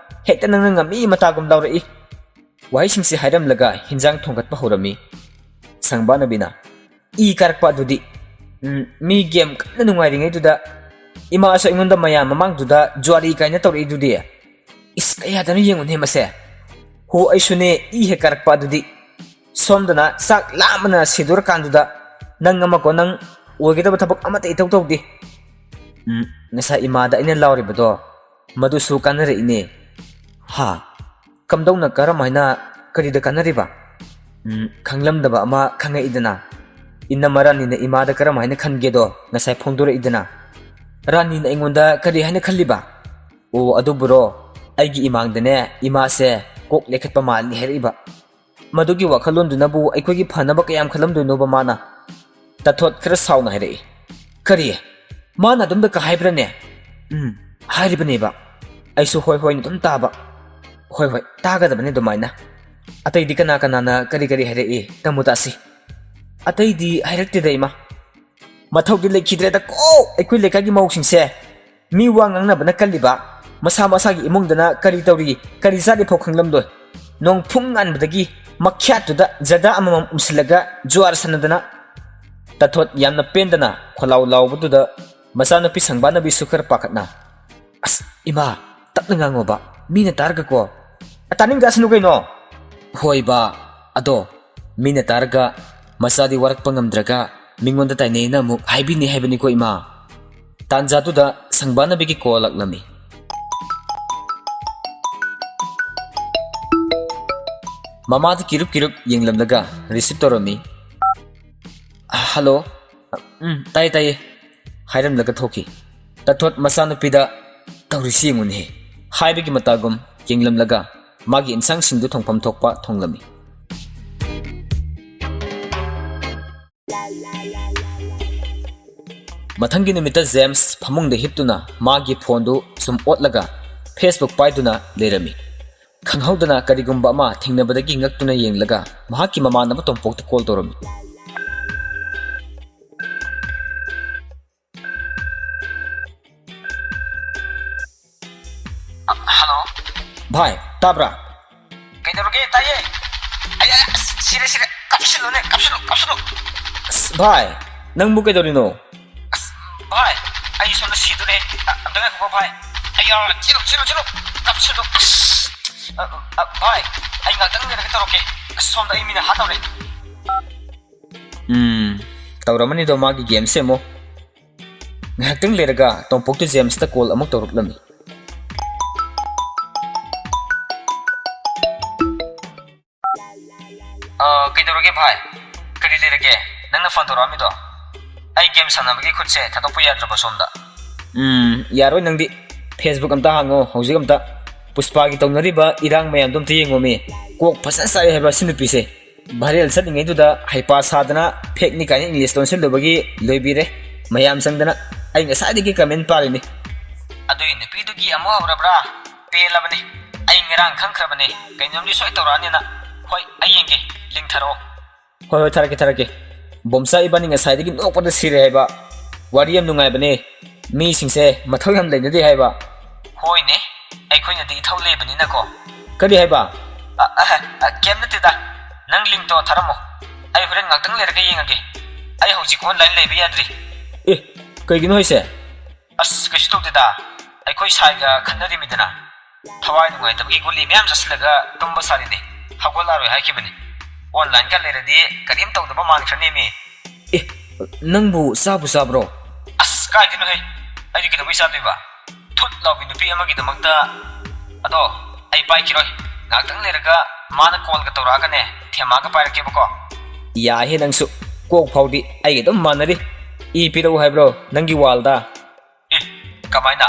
ꯍꯦꯛꯇ ꯅꯪꯅ ꯉꯝꯃꯤ ꯃꯇꯥꯒꯨꯝ ꯂꯥꯎꯔꯛꯏ꯫ ꯋꯥꯍꯩꯁꯤꯡꯁꯤ ꯍꯥꯏꯔꯝꯂꯒ ꯍꯤꯟꯖꯥꯡ ꯊꯣꯡꯒꯠꯄ ꯍꯧꯔꯝꯃꯤ꯫ ꯁꯪꯕꯥꯅꯕꯤꯅ, "ꯏ ꯀꯥꯔꯛꯄ ꯑꯗꯨꯗꯤ, ꯎꯝ, ꯃꯤ game ꯀꯟꯅ ꯅꯨꯡꯉꯥꯏꯔꯤꯉꯩꯗꯨꯗ ꯏꯃꯥꯁꯨ ꯑꯩꯉꯣꯟꯗ ꯃꯌꯥꯝ ꯃꯃꯥꯡꯗꯨꯗ ꯖꯨꯋꯥꯔꯤ ꯀꯥꯏꯅ ꯇꯧꯔꯛꯏꯗꯨꯗꯤ꯫ ꯏꯁ, ꯀꯌꯥꯗꯅꯣ ꯌꯦꯡꯉꯨꯅꯦ ꯃꯁꯦ꯫ ꯍꯣ, ꯑꯩꯁꯨꯅꯦ ꯏ ꯍꯦꯛ ꯀꯥꯔꯛꯄ ꯑꯗꯨꯗꯤ꯫ ꯁꯣꯝꯗꯅ ꯆꯥꯛ ꯂꯥꯝꯕꯅ ꯁꯤꯗꯣꯔꯀꯥꯟꯗꯨꯗ ꯅꯪ ꯑꯃꯀꯣ ꯅꯪ ꯑꯣꯏꯒꯗꯕ ꯊꯕꯛ ꯑꯃꯠꯇ ꯏꯇꯧ ꯇꯧꯗꯦ꯫ ꯎꯝ, ꯉꯁꯥꯏ ꯏꯃꯥꯗ ꯑꯩꯅ ꯂꯥꯎꯔꯤꯕꯗꯣ ꯃꯗꯨꯁꯨ ꯀꯥꯟꯅꯔꯛꯏꯅꯦ꯫" "ꯍꯥ? ꯀꯝꯗꯧꯅ, ꯀꯔꯝ ꯍꯥꯏꯅ, ꯀꯔꯤꯗ ꯀꯥꯟꯅꯔꯤꯕ?" "ꯎꯝ, ꯈꯪꯂꯝꯗꯕ ꯑꯃ ꯈꯪꯉꯛꯏꯗꯅ꯫ ꯏꯅꯝꯃ ꯔꯥꯅꯤꯅ ꯏꯃꯥꯗ ꯀꯔꯝ ꯍꯥꯏꯅ ꯈꯟꯒꯦꯗꯣ ꯉꯁꯥꯏ ꯐꯣꯡꯗꯣꯔꯛꯏꯗꯅ꯫ ꯔꯥꯅꯤꯅ ꯑꯩꯉꯣꯟꯗ ꯀꯔꯤ ꯍꯥꯏꯅ ꯈꯜꯂꯤꯕ?" "ꯑꯣ, ꯑꯗꯨꯕꯨꯔꯣ, ꯑꯩꯒꯤ ꯏꯃꯥꯡꯗꯅꯦ ꯏꯃꯥꯁꯦ ꯀꯣꯛ ꯂꯦꯈꯠꯄ ꯃꯥꯜꯂꯤ ꯍꯥꯏꯔꯛꯏꯕ꯫ ꯃꯗꯨꯒꯤ ꯋꯥꯈꯜꯂꯣꯟꯗꯨꯅꯕꯨ ꯑꯩꯈꯣꯏꯒꯤ ꯐꯅꯕ ꯀꯌꯥꯝ ꯈꯜꯂꯝꯗꯣꯏꯅꯣꯕ ꯃꯥꯅ?" ꯇꯥꯊꯣꯠ ꯈꯔ ꯁꯥꯎꯅ ꯍꯥꯏꯔꯛꯏ꯫ "ꯀꯔꯤ? ꯃꯥꯅ ꯑꯗꯨꯝꯗ ꯀ ꯍꯥꯏꯕ꯭ꯔꯅꯦ?" "ꯎꯝ, ꯍꯥꯏꯔꯤꯕꯅꯦꯕ꯫ ꯑꯩꯁꯨ ꯍꯣꯏ ꯍꯣꯏꯅ ꯑꯗꯨꯝ ꯇꯥꯕ꯫" "ꯍꯣꯏ ꯍꯣꯏ, ꯇꯥꯒꯗꯕꯅꯤ ꯑꯗꯨꯃꯥꯏꯅ꯫ ꯑꯇꯩꯗꯤ ꯀꯅꯥ ꯀꯅꯥꯅ ꯀꯔꯤ ꯀꯔꯤ ꯍꯥꯏꯔꯛꯏ? ꯇꯝꯃꯨ ꯇꯥꯁꯤ꯫" "ꯑꯇꯩꯗꯤ ꯍꯥꯏꯔꯛꯇꯦꯗ, ꯏꯃꯥ꯫ ꯃꯊꯧꯗꯤ ꯂꯩꯈꯤꯗ꯭ꯔꯦꯗ ꯀꯣ, ꯑꯩꯈꯣꯏ ꯂꯩꯀꯥꯏꯒꯤ ꯃꯧꯁꯤꯡꯁꯦ꯫ ꯃꯤ ꯋꯥ ꯉꯥꯡꯅꯕꯅ ꯀꯜꯂꯤꯕ, ꯃꯁꯥ ꯃꯁꯥꯒꯤ ꯏꯃꯨꯡꯗꯅ ꯀꯔꯤ ꯇꯧꯔꯤ, ꯀꯔꯤ ꯆꯥꯔꯤ ꯐꯥꯎ ꯈꯪꯂꯝꯂꯣꯏ꯫ ꯅꯣꯡ ꯐꯨꯡ ꯉꯥꯟꯕꯗꯒꯤ ꯃꯈ꯭ꯌꯥꯠꯇꯨꯗ ꯖꯔꯗꯥ ꯑꯃꯃꯝ ꯎꯝꯁꯤꯜꯂꯒ ꯖꯨꯋꯥꯔ ꯁꯥꯟꯅꯗꯅ꯫" ꯇꯥꯊꯣꯠ ꯌꯥꯝꯅ ꯄꯦꯟꯗꯅ ꯈꯣꯜꯂꯥꯎ ꯂꯥꯎꯕꯗꯨꯗ ꯃꯆꯥꯅꯨꯄꯤ ꯁꯪꯕꯥꯅꯕꯤꯁꯨ ꯈꯔ ꯄꯥꯈꯠꯅ, "ꯑꯁ, ꯏꯃꯥ, ꯇꯞꯅ ꯉꯥꯡꯉꯣꯕ, ꯃꯤꯅ ꯇꯥꯔꯒꯀꯣ꯫" "ꯑ, ꯇꯥꯅꯤꯡꯗꯁꯅꯨ ꯀꯩꯅꯣ꯫" "ꯍꯣꯏꯕ, ꯑꯗꯣ ꯃꯤꯅ ꯇꯥꯔꯒ ꯃꯆꯥꯗꯤ ꯋꯥꯔꯛꯄ ꯉꯝꯗ꯭ꯔꯒ ꯃꯤꯉꯣꯟꯗ ꯇꯥꯏꯅꯩꯅ ꯑꯃꯨꯛ ꯍꯥꯏꯕꯤꯅꯤ ꯍꯥꯏꯕꯅꯤꯀꯣ, ꯏꯃꯥ꯫ ꯇꯥꯟꯖꯥꯗꯨꯗ ꯁꯪꯕꯥꯅꯕꯤꯒꯤ call ꯂꯥꯛꯂꯝꯃꯤ꯫ ꯃꯃꯥꯗ ꯀꯤꯔꯨꯞ ꯀꯤꯔꯨꯞ ꯌꯦꯡꯂꯝꯂꯒ receive ꯇꯧꯔꯝꯃꯤ꯫ "ꯍꯜꯂꯣ꯫ ꯎꯝ, ꯇꯥꯏꯌꯦ, ꯇꯥꯏꯌꯦ," ꯍꯥꯏꯔꯝꯂꯒ ꯊꯣꯛꯈꯤ꯫ ꯇꯥꯊꯣꯠ ꯃꯆꯥꯅꯨꯄꯤꯗ "ꯇꯧꯔꯤꯁꯤ ꯌꯦꯡꯉꯨꯅꯦꯍꯦ" ꯍꯥꯏꯕꯒꯤ ꯃꯇꯥꯒꯨꯝ ꯌꯦꯡꯂꯝꯂꯒ ꯃꯥꯒꯤ ꯏꯟꯁꯥꯡꯁꯤꯡꯗꯨ ꯊꯣꯡꯐꯝ ꯊꯣꯛꯄ ꯊꯣꯡꯂꯝꯃꯤ꯫ ꯃꯊꯪꯒꯤ ꯅꯨꯃꯤꯠꯇ ꯖꯦꯝꯁ ꯐꯃꯨꯡꯗ ꯍꯤꯞꯇꯨꯅ ꯃꯥꯒꯤ ꯐꯣꯟꯗꯨ ꯁꯨꯝ ꯑꯣꯠꯂꯒ Facebook ꯄꯥꯏꯗꯨꯅ ꯂꯩꯔꯝꯃꯤ꯫ ꯈꯪꯍꯧꯗꯅ ꯀꯔꯤꯒꯨꯝꯕ ꯑꯃ ꯊꯦꯡꯅꯕꯗꯒꯤ ꯉꯛꯇꯨꯅ ꯌꯦꯡꯂꯒ ꯃꯍꯥꯛꯀꯤ ꯃꯃꯥꯟꯅꯕ ꯇꯣꯝꯄꯣꯛꯇ call ꯇꯧꯔꯝꯃꯤ꯫ ꯍꯜꯂꯣ꯫ ꯚꯥꯏ, ꯇꯥꯕ꯭ꯔꯥ? ꯀꯩꯗꯧꯔꯒꯦ? ꯇꯥꯏꯌꯦ꯫ ꯑꯩ, ꯑꯩ, ꯑꯁ, ꯁꯤꯔꯦ, ꯁꯤꯔꯦ꯫ ꯀꯥꯞꯁꯤꯜꯂꯨꯅꯦ, ꯀꯥꯞꯁꯤꯜꯂꯨ, ꯀꯥꯞꯁꯤꯜꯂꯨ꯫ ꯑꯁ, ꯚꯥꯏ, ꯅꯪꯕꯨ ꯀꯩꯗꯧꯔꯤꯅꯣ? ꯑꯁ, ꯚꯥꯏ, ꯑꯩ ꯁꯣꯝꯗ ꯁꯤꯗꯣꯔꯦ꯫ ꯑ, ꯑꯝꯇ ꯉꯥꯏꯈꯣꯀꯣ, ꯚꯥꯏ꯫ ꯑꯩ, ꯑ, ꯆꯦꯜꯂꯨ, ꯆꯦꯜꯂꯨ, ꯆꯦꯜꯂꯨ꯫ ꯀꯥꯞꯁꯤꯜꯂꯨ꯫ ꯑꯁ, ꯑ, ꯑ, ꯚꯥꯏ, ꯑꯩ ꯉꯥꯛꯇꯪ ꯂꯩꯔꯒ ꯇꯧꯔꯛꯀꯦ꯫ ꯑꯁ, ꯁꯣꯝꯗ ꯑꯩ ꯃꯤꯅ ꯍꯥꯠꯇꯧꯔꯦ꯫ ꯎꯝ, ꯇꯧꯔꯝꯃꯅꯤꯗꯣ ꯃꯥꯒꯤ gameꯁꯦ ꯑꯃꯨꯛ꯫ ꯉꯥꯏꯍꯥꯛꯇꯪ ꯂꯩꯔꯒ ꯇꯣꯝꯄꯣꯛꯇꯨ ꯖꯦꯝꯁꯇ call ꯑꯃꯨꯛ ꯇꯧꯔꯛꯂꯝꯃꯤ꯫ ꯑ, ꯀꯩꯗꯧꯔꯒꯦ ꯚꯥꯏ? ꯀꯔꯤ ꯂꯩꯔꯒꯦ? ꯅꯪꯅ phone ꯇꯧꯔꯛꯑꯝꯃꯤꯗꯣ? ꯑꯩ game ꯁꯥꯟꯅꯕꯒꯤ ꯈꯨꯠꯁꯦ ꯊꯥꯗꯣꯛꯄ ꯌꯥꯗ꯭ꯔꯕ ꯁꯣꯝꯗ꯫ ꯎꯝ, ꯌꯥꯔꯣꯏ ꯅꯪꯗꯤ꯫ Facebook ꯑꯝꯇ ꯍꯥꯡꯉꯣ ꯍꯧꯖꯤꯛ ꯑꯝꯇ꯫ ꯄꯨꯁꯄꯥꯒꯤ ꯇꯧꯅꯔꯤꯕ ꯏꯔꯥꯡ ꯃꯌꯥꯝꯗꯣ ꯑꯝꯇ ꯌꯦꯡꯉꯣꯃꯤ꯫ ꯀꯣꯛ ꯐꯖꯅ ꯆꯥꯛꯑꯦ ꯍꯥꯏꯕ ꯁꯤ ꯅꯨꯄꯤꯁꯦ꯫ Viral ꯆꯠꯂꯤꯉꯩꯗꯨꯗ ꯍꯩꯄꯥ ꯁꯥꯗꯅ fakeꯅꯤ ꯀꯥꯏꯅ English ꯂꯣꯟꯁꯤꯜꯂꯨꯕꯒꯤ ꯂꯣꯏꯕꯤꯔꯦ꯫ ꯃꯌꯥꯝ ꯆꯪꯗꯅ ꯑꯩ ꯉꯁꯥꯏꯗꯒꯤ comment ꯄꯥꯔꯤꯅꯤ꯫ ꯑꯗꯨꯒꯤ ꯅꯨꯄꯤꯗꯨꯒꯤ ꯑꯃꯨꯛ ꯍꯧꯔꯕ꯭ꯔꯥ? ꯄꯦꯜꯂꯕꯅꯤ꯫ ꯑꯩ ꯉꯔꯥꯡ ꯈꯪꯈ꯭ꯔꯕꯅꯤ ꯀꯩꯅꯣꯝꯗꯤ ꯁꯣꯏ ꯇꯧꯔꯛꯑꯅꯤꯅ꯫ ꯍꯣꯏ, ꯑꯩ ꯌꯦꯡꯒꯦ꯫ Link ꯊꯥꯔꯛꯑꯣ꯫ ꯍꯣꯏ, ꯍꯣꯏ, ꯊꯥꯔꯛꯀꯦ, ꯊꯥꯔꯛꯀꯦ꯫ ꯕꯣꯝꯆꯥ ꯏꯕꯥꯅꯤ ꯉꯁꯥꯏꯗꯒꯤ ꯅꯣꯛꯄꯗ ꯁꯤꯔꯦ ꯍꯥꯏꯕ꯫ ꯋꯥꯔꯤ ꯌꯥꯝ ꯅꯨꯡꯉꯥꯏꯕꯅꯦ꯫ ꯃꯤꯁꯤꯡꯁꯦ ꯃꯊꯧ ꯌꯥꯝ ꯂꯩꯅꯗꯦ ꯍꯥꯏꯕ꯫ ꯍꯣꯏꯅꯦ, ꯑꯩꯈꯣꯏꯅꯗꯤ ꯏꯊꯧ ꯂꯩꯕꯅꯤꯅꯀꯣ꯫ ꯀꯔꯤ ꯍꯥꯏꯕ? ꯑ, ꯑ, ꯑ, ꯀꯩꯝ ꯅꯠꯇꯦꯗ꯫ ꯅꯪ linkꯇꯣ ꯊꯥꯔꯝꯃꯣ꯫ ꯑꯩ ꯍꯣꯔꯦꯟ ꯉꯥꯛꯇꯪ ꯂꯩꯔꯒ ꯌꯦꯡꯉꯒꯦ꯫ ꯑꯩ ꯍꯧꯖꯤꯛ online ꯂꯩꯕ ꯌꯥꯗ꯭ꯔꯤ꯫ ꯑꯦ, ꯀꯩꯒꯤꯅꯣ ꯍꯥꯏꯁꯦ? ꯑꯁ, ꯀꯩꯁꯨ ꯇꯧꯗꯦꯗ꯫ ꯑꯩꯈꯣꯏ ꯁꯥꯏꯒ ꯈꯠꯅꯔꯤꯃꯤꯗꯅ꯫ ꯊꯋꯥꯏ ꯅꯨꯡꯉꯥꯏꯇꯕꯒꯤ ꯒꯨꯂꯤ ꯃꯌꯥꯝ ꯆꯥꯁꯤꯜꯂꯒ ꯇꯨꯝꯕ ꯁꯥꯔꯤꯅꯦ꯫ ꯍꯧꯒꯠꯂꯛꯑꯔꯣꯏ ꯍꯥꯏꯈꯤꯕꯅꯤ꯫ Onlineꯒ ꯂꯩꯔꯗꯤ ꯀꯔꯤꯝ ꯇꯧꯗꯕ ꯃꯥꯟꯈ꯭ꯔꯅꯦꯃꯤ꯫ ꯑꯦ, ꯅꯪꯕꯨ ꯆꯥꯕꯨ ꯆꯥꯕ꯭ꯔꯣ? ꯑꯁ, ꯀꯥꯏꯗꯩꯅꯣꯍꯦ? ꯑꯩꯗꯤ ꯀꯩꯗꯧꯕꯩ ꯆꯥꯗꯣꯏꯕ? ꯊꯨꯠ ꯂꯥꯎꯕꯤ ꯅꯨꯄꯤ ꯑꯃꯒꯤꯗꯃꯛꯇ꯫ ꯑꯗꯣ ꯑꯩ ꯄꯥꯏꯈꯤꯔꯣꯏ꯫ ꯉꯥꯏꯍꯥꯛꯇꯪ ꯂꯩꯔꯒ ꯃꯥꯅ ꯀꯣꯜꯒ ꯇꯧꯔꯛꯑꯒꯅꯦ, ꯊꯦꯝꯃꯒ ꯄꯥꯏꯔꯛꯀꯦꯕꯀꯣ꯫ ꯌꯥꯏꯍꯦ ꯅꯪꯁꯨ꯫ ꯀꯣꯛ ꯐꯥꯎꯗꯤ ꯑꯩꯒ ꯑꯗꯨꯝ ꯃꯥꯟꯅꯔꯤ꯫ ꯏ ꯄꯤꯔꯛꯎ ꯍꯥꯏꯕ꯭ꯔꯣ ꯅꯪꯒꯤ ꯋꯥꯜꯗ? ꯑꯦ, ꯀꯃꯥꯏꯅ?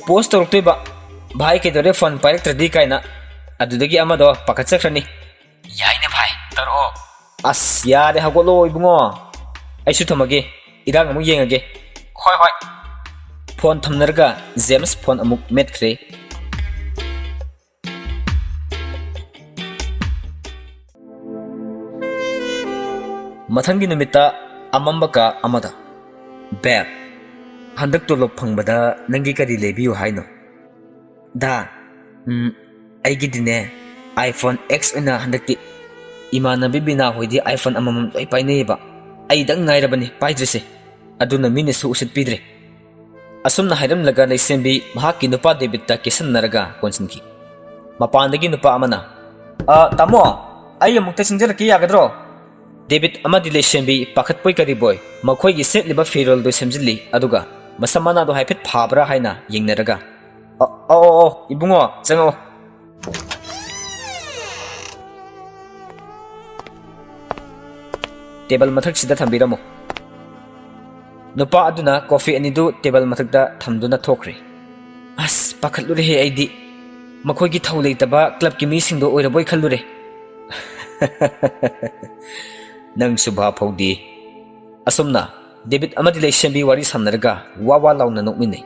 ꯄꯣꯁ ꯇꯧꯔꯛꯇꯣꯏꯕ, "ꯚꯥꯏ ꯀꯩꯗꯧꯔꯦ ꯐꯣꯟ ꯄꯥꯏꯔꯛꯇ꯭ꯔꯗꯤ?" ꯀꯥꯏꯅ꯫ ꯑꯗꯨꯗꯒꯤ ꯑꯃꯗꯣ ꯄꯥꯈꯠꯆꯈ꯭ꯔꯅꯤ꯫ ꯌꯥꯏꯅꯦ ꯚꯥꯏ, ꯇꯧꯔꯛꯑꯣ꯫ ꯑꯁ, ꯌꯥꯔꯦ, ꯍꯧꯒꯠꯂꯣ ꯏꯕꯨꯡꯉꯣ, ꯑꯩꯁꯨ ꯊꯝꯃꯒꯦ, ꯏꯔꯥꯡ ꯑꯃꯨꯛ ꯌꯦꯡꯉꯒꯦ꯫ ꯍꯣꯏ, ꯍꯣꯏ꯫ ꯐꯣꯟ ꯊꯝꯅꯔꯒ ꯖꯦꯝꯁ ꯐꯣꯟ ꯑꯃꯨꯛ ꯃꯦꯠꯈ꯭ꯔꯦ꯫ ꯃꯊꯪꯒꯤ ꯅꯨꯃꯤꯠꯇ ꯑꯃꯝꯕ ꯀꯥ ꯑꯃꯗ꯫ "ꯕꯦꯞ, ꯍꯟꯗꯛ ꯇꯣꯂꯣꯞ ꯐꯪꯕꯗ ꯅꯪꯒꯤ ꯀꯔꯤ ꯂꯩꯕꯤꯌꯨ ꯍꯥꯏꯅꯣ?" "ꯗꯥ, ꯎꯝ, ꯑꯩꯒꯤꯗꯤꯅꯦ, iPhone X ꯑꯣꯏꯅ ꯍꯟꯗꯛꯇꯤ꯫ ꯏꯃꯥꯟꯅꯕꯤ ꯕꯤꯅꯥ ꯍꯣꯏꯗꯤ iPhone ꯑꯃꯃꯝ ꯂꯣꯏ ꯄꯥꯏꯅꯩꯌꯦꯕ꯫ ꯑꯩꯗꯪ ꯉꯥꯏꯔꯕꯅꯤ ꯄꯥꯏꯗ꯭ꯔꯤꯁꯦ꯫ ꯑꯗꯨꯅ ꯃꯤꯅꯁꯨ ꯎꯁꯤꯠꯄꯤꯗ꯭ꯔꯦ꯫" ꯑꯁꯨꯝꯅ ꯍꯥꯏꯔꯝꯂꯒ ꯂꯩꯁꯦꯝꯕꯤ ꯃꯍꯥꯛꯀꯤ ꯅꯨꯄꯥ ꯗꯦꯕꯤꯠꯇ ꯀꯦꯁꯟꯅꯔꯒ ꯀꯣꯟꯁꯤꯟꯈꯤ꯫ ꯃꯄꯥꯟꯗꯒꯤ ꯅꯨꯄꯥ ꯑꯃꯅ, "ꯑ, ꯇꯥꯃꯣ, ꯑꯩ ꯑꯃꯨꯛꯇ ꯆꯪꯖꯔꯛꯀꯦ ꯌꯥꯒꯗ꯭ꯔꯣ?" ꯗꯦꯕꯤꯠ ꯑꯃꯗꯤ ꯂꯩꯁꯦꯝꯕꯤ ꯄꯥꯈꯠꯄꯣꯏ ꯀꯔꯤꯕꯣꯏ ꯃꯈꯣꯏꯒꯤ ꯁꯦꯠꯂꯤꯕ ꯐꯤꯔꯣꯜꯗꯨ ꯁꯦꯝꯖꯤꯜꯂꯤ, ꯑꯗꯨꯒ ꯃꯁꯝ ꯃꯅꯥꯗꯣ ꯍꯥꯏꯐꯦꯠ ꯐꯥꯕ꯭ꯔꯥ ꯍꯥꯏꯅ ꯌꯦꯡꯅꯔꯒ, "ꯑ, ꯑꯧ, ꯑꯧ, ꯑꯧ, ꯏꯕꯨꯡꯉꯣ, ꯆꯪꯉꯛꯑꯣ꯫ ꯇꯦꯕꯜ ꯃꯊꯛꯁꯤꯗ ꯊꯝꯕꯤꯔꯝꯃꯨ꯫" ꯅꯨꯄꯥ ꯑꯗꯨꯅ ꯀꯣꯐꯤ ꯑꯅꯤꯗꯨ ꯇꯦꯕꯜ ꯃꯊꯛꯇ ꯊꯝꯗꯨꯅ ꯊꯣꯛꯈ꯭ꯔꯦ꯫ "ꯑꯁ, ꯄꯥꯈꯠꯂꯨꯔꯦꯍꯦ ꯑꯩꯗꯤ꯫ ꯃꯈꯣꯏꯒꯤ ꯊꯧ ꯂꯩꯇꯕ ꯀ꯭ꯂꯕꯀꯤ ꯃꯤꯁꯤꯡꯗꯣ ꯑꯣꯏꯔꯕꯣꯏ ꯈꯜꯂꯨꯔꯦ꯫" "ꯅꯪꯁꯨ ꯚꯥꯞ ꯍꯧꯗꯦ꯫" ꯑꯁꯨꯝꯅ ꯗꯦꯕꯤꯠ ꯑꯃꯗꯤ ꯂꯩꯁꯦꯝꯕꯤ ꯋꯥꯔꯤ ꯁꯥꯟꯅꯔꯒ ꯋꯥ ꯋꯥ ꯂꯥꯎꯅ ꯅꯣꯛꯃꯤꯟꯅꯩ꯫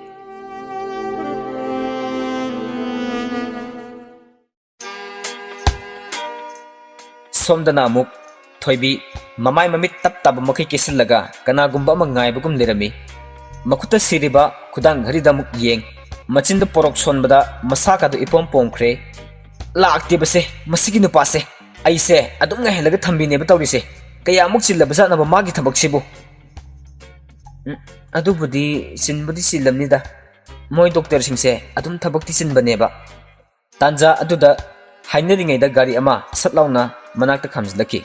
ꯁꯣꯝꯗꯅ ꯑꯃꯨꯛ ꯊꯣꯏꯕꯤ, ꯃꯃꯥꯏ ꯃꯃꯤꯠ ꯇꯞ ꯇꯥꯕ ꯃꯈꯩ ꯀꯦꯁꯤꯜꯂꯒ ꯀꯅꯥꯒꯨꯝꯕ ꯑꯃ ꯉꯥꯏꯕꯒꯨꯝ ꯂꯩꯔꯝꯃꯤ꯫ ꯃꯈꯨꯠꯇ ꯁꯤꯔꯤꯕ ꯈꯨꯗꯥꯡ ꯘꯔꯤꯗ ꯑꯃꯨꯛ ꯌꯦꯡ, ꯃꯆꯤꯟꯗꯨ ꯄꯣꯔꯣꯛ ꯁꯣꯟꯕꯗ ꯃꯁꯥꯒꯗꯨ ꯏꯄꯣꯝ ꯄꯣꯝꯈ꯭ꯔꯦ꯫ "ꯂꯥꯛꯇꯦꯕꯁꯦ, ꯃꯁꯤꯒꯤ ꯅꯨꯄꯥꯁꯦ꯫ ꯑꯩꯁꯦ ꯑꯗꯨꯝ ꯉꯥꯏꯍꯜꯂꯒ ꯊꯝꯕꯤꯅꯦꯕ ꯇꯧꯔꯤꯁꯦ꯫ ꯀꯌꯥꯃꯨꯛ ꯆꯤꯜꯂꯕꯖꯥꯠꯅꯣꯕ ꯃꯥꯒꯤ ꯊꯕꯛꯁꯤꯕꯨ?" "ꯎꯝ, ꯑꯗꯨꯕꯨꯗꯤ ꯆꯤꯟꯕꯨꯗꯤ ꯆꯤꯜꯂꯝꯅꯤꯗ꯫ ꯃꯣꯏ ꯗꯣꯛꯇꯔꯁꯤꯡꯁꯦ ꯑꯗꯨꯝ ꯊꯕꯛꯇꯤ ꯆꯤꯟꯕꯅꯦꯕ꯫" ꯇꯥꯟꯖꯥ ꯑꯗꯨꯗ ꯍꯥꯏꯅꯔꯤꯉꯩꯗ ꯒꯥꯔꯤ ꯑꯃ ꯁꯠ ꯂꯥꯎꯅ ꯃꯅꯥꯛꯇ ꯈꯥꯝꯖꯤꯜꯂꯛꯈꯤ꯫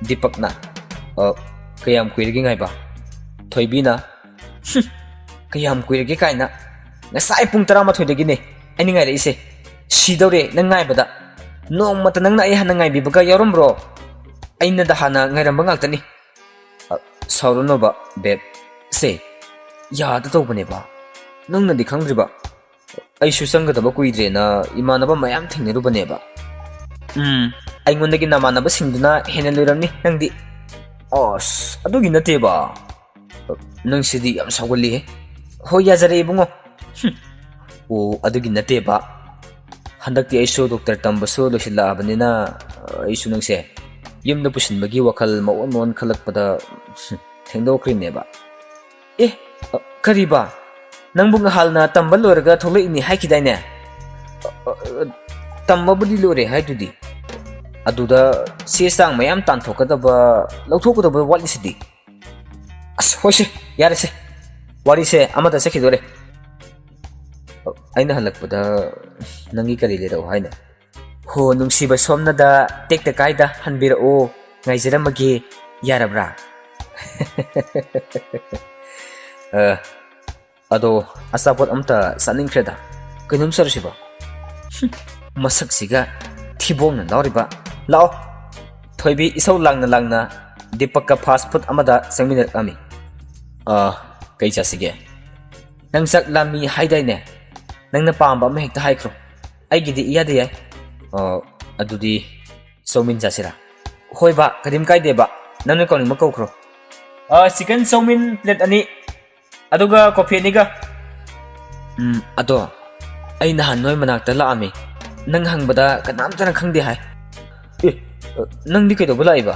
ꯗꯤꯄꯛꯅ, "ꯑ, ꯀꯌꯥꯝ ꯀꯨꯏꯔꯒꯦ ꯉꯥꯏꯕ?" ꯊꯣꯏꯕꯤꯅ, "ꯍꯨꯝ, ꯀꯌꯥꯝ ꯀꯨꯏꯔꯒꯦ ꯀꯥꯏꯅ, ꯉꯁꯥꯏ ꯄꯨꯡ ꯇꯔꯥꯃꯥꯊꯣꯏꯗꯒꯤꯅꯦ ꯑꯩꯅ ꯉꯥꯏꯔꯛꯏꯁꯦ꯫ ꯁꯤꯗꯧꯔꯦ ꯅꯪ ꯉꯥꯏꯕꯗ꯫ ꯅꯣꯡꯃꯇ ꯅꯪꯅ ꯑꯩ ꯍꯥꯟꯅ ꯉꯥꯏꯕꯤꯕꯒ ꯌꯥꯎꯔꯝꯕ꯭ꯔꯣ? ꯑꯩꯅꯗ ꯍꯥꯟꯅ ꯉꯥꯏꯔꯝꯕ ꯉꯥꯛꯇꯅꯤ꯫" "ꯑ, ꯁꯥꯎꯔꯅꯣꯕ ꯕꯦꯕ꯫ ꯁꯦ, ꯌꯥꯗ ꯇꯧꯕꯅꯦꯕ꯫ ꯅꯪꯅꯗꯤ ꯈꯪꯗ꯭ꯔꯤꯕ꯫ ꯑꯩꯁꯨ ꯆꯪꯒꯗꯕ ꯀꯨꯏꯗ꯭ꯔꯦꯅ ꯏꯃꯥꯟꯅꯕ ꯃꯌꯥꯝ ꯊꯦꯡꯅꯔꯨꯕꯅꯦꯕ꯫" "ꯎꯝ, ꯑꯩꯉꯣꯟꯗꯒꯤ ꯅꯃꯥꯟꯅꯕꯁꯤꯡꯗꯨꯅ ꯍꯦꯟꯅ ꯂꯨꯔꯝꯅꯤ ꯅꯪꯗꯤ꯫" "ꯑꯁ, ꯑꯗꯨꯒꯤ ꯅꯠꯇꯦꯕ꯫" "ꯅꯪꯁꯤꯗꯤ ꯌꯥꯝ ꯁꯥꯎꯒꯜꯂꯤꯍꯦ꯫" "ꯍꯣꯏ, ꯌꯥꯖꯔꯦ ꯏꯕꯨꯡꯉꯣ꯫" "ꯍꯨꯝ꯫ ꯑꯣ, ꯑꯗꯨꯒꯤ ꯅꯠꯇꯦꯕ꯫ ꯍꯟꯗꯛꯇꯤ ꯑꯩꯁꯨ ꯗꯣꯛꯇꯔ ꯇꯝꯕꯁꯨ ꯂꯣꯏꯁꯤꯜꯂꯛꯑꯕꯅꯤꯅ, ꯑꯩꯁꯨ ꯅꯪꯁꯦ ꯌꯨꯝꯗ ꯄꯨꯁꯤꯟꯕꯒꯤ ꯋꯥꯈꯜ ꯃꯑꯣꯟ ꯃꯑꯣꯟ ꯈꯜꯂꯛꯄꯗ, ꯍꯨꯝ, ꯊꯦꯡꯗꯣꯛꯈ꯭ꯔꯤꯅꯦꯕ꯫" "ꯑꯦ, ꯑ, ꯀꯔꯤꯕ? ꯅꯪꯕꯨ ꯉꯍꯥꯟꯅ ꯇꯝꯕ ꯂꯣꯏꯔꯒ ꯊꯣꯛꯂꯛꯏꯅꯤ ꯍꯥꯏꯈꯤꯗꯥꯏꯅꯦ?" "ꯑ, ꯑ, ꯑ, ꯇꯝꯕꯕꯨꯗꯤ ꯂꯣꯏꯔꯦ ꯍꯥꯏꯗꯨꯗꯤ꯫ ꯑꯗꯨꯗ ꯆꯦ ꯆꯥꯡ ꯃꯌꯥꯝ ꯇꯥꯟꯊꯣꯛꯀꯗꯕ, ꯂꯧꯊꯣꯛꯀꯗꯕ ꯋꯥꯠꯂꯤꯁꯤꯗꯤ꯫" "ꯑꯁ, ꯍꯣꯏꯁꯦ, ꯌꯥꯔꯦꯁꯦ꯫ ꯋꯥꯔꯤꯁꯦ ꯑꯃꯗ ꯆꯠꯈꯤꯗꯣꯔꯦ꯫ ꯑ, ꯑꯩꯅ ꯍꯜꯂꯛꯄꯗ ꯅꯪꯒꯤ ꯀꯔꯤ ꯂꯩꯔꯛꯑꯣ ꯍꯥꯏꯅꯣ?" "ꯍꯣ, ꯅꯨꯡꯁꯤꯕ ꯁꯣꯝꯅꯗ ꯇꯦꯛꯇ ꯀꯥꯏꯗ ꯍꯟꯕꯤꯔꯛꯑꯣ, ꯉꯥꯏꯖꯔꯝꯃꯒꯦ, ꯌꯥꯔꯕ꯭ꯔꯥ?" "ꯑ, ꯑꯗꯣ ꯑꯆꯥꯄꯣꯠ ꯑꯝꯇ ꯆꯥꯅꯤꯡꯈ꯭ꯔꯦꯗ꯫ ꯀꯩꯅꯣꯝ ꯆꯥꯔꯨꯁꯤꯕꯣ?" ꯍꯨꯝ, ꯃꯁꯛꯁꯤꯒ ꯊꯤꯕꯣꯡꯅ ꯂꯥꯎꯔꯤꯕ꯫ "ꯂꯥꯛꯑꯣ꯫" ꯊꯣꯏꯕꯤ ꯏꯁꯧ ꯂꯥꯡꯅ ꯂꯥꯡꯅ ꯗꯤꯄꯛꯀ ꯐꯥꯁ ꯐꯨꯗ ꯑꯃꯗ ꯆꯪꯃꯤꯟꯅꯔꯛꯂꯝꯃꯤ꯫ "ꯑ, ꯀꯩ ꯆꯥꯁꯤꯒꯦ? ꯅꯪ ꯆꯥꯛ ꯂꯥꯝꯃꯤ ꯍꯥꯏꯗꯥꯏꯅꯦ? ꯅꯪꯅ ꯄꯥꯝꯕ ꯑꯃ ꯍꯦꯛꯇ ꯍꯥꯏꯈ꯭ꯔꯣ꯫ ꯑꯩꯒꯤꯗꯤ ꯏꯌꯥꯗ ꯌꯥꯏ꯫" "ꯑ, ꯑꯗꯨꯗꯤ ꯆꯧꯃꯤꯟ ꯆꯥꯁꯤꯔꯥ?" "ꯍꯣꯏ ꯕꯥ, ꯀꯔꯤꯝ ꯀꯥꯏꯗꯦ ꯕꯥ꯫ ꯅꯪꯅ ꯀꯧꯅꯤꯡꯕ ꯀꯧꯈ꯭ꯔꯣ꯫" "ꯑ, ꯆꯤꯀꯟ ꯆꯧꯃꯤꯟ ꯄ꯭ꯂꯦꯠ ꯑꯅꯤ, ꯑꯗꯨꯒ ꯀꯣꯐꯤ ꯑꯅꯤꯒ꯫" "ꯎꯝ, ꯑꯗꯣ ꯑꯩ ꯅꯍꯥꯟ ꯅꯣꯏ ꯃꯅꯥꯛꯇ ꯂꯥꯛꯑꯝꯃꯤ꯫ ꯅꯪ ꯍꯪꯕꯗ ꯀꯅꯥꯝꯇꯅ ꯈꯪꯗꯦ ꯍꯥꯏ꯫" "ꯑꯦ, ꯅꯪꯗꯤ ꯀꯩꯗꯧꯕ ꯂꯥꯛꯏꯕ?"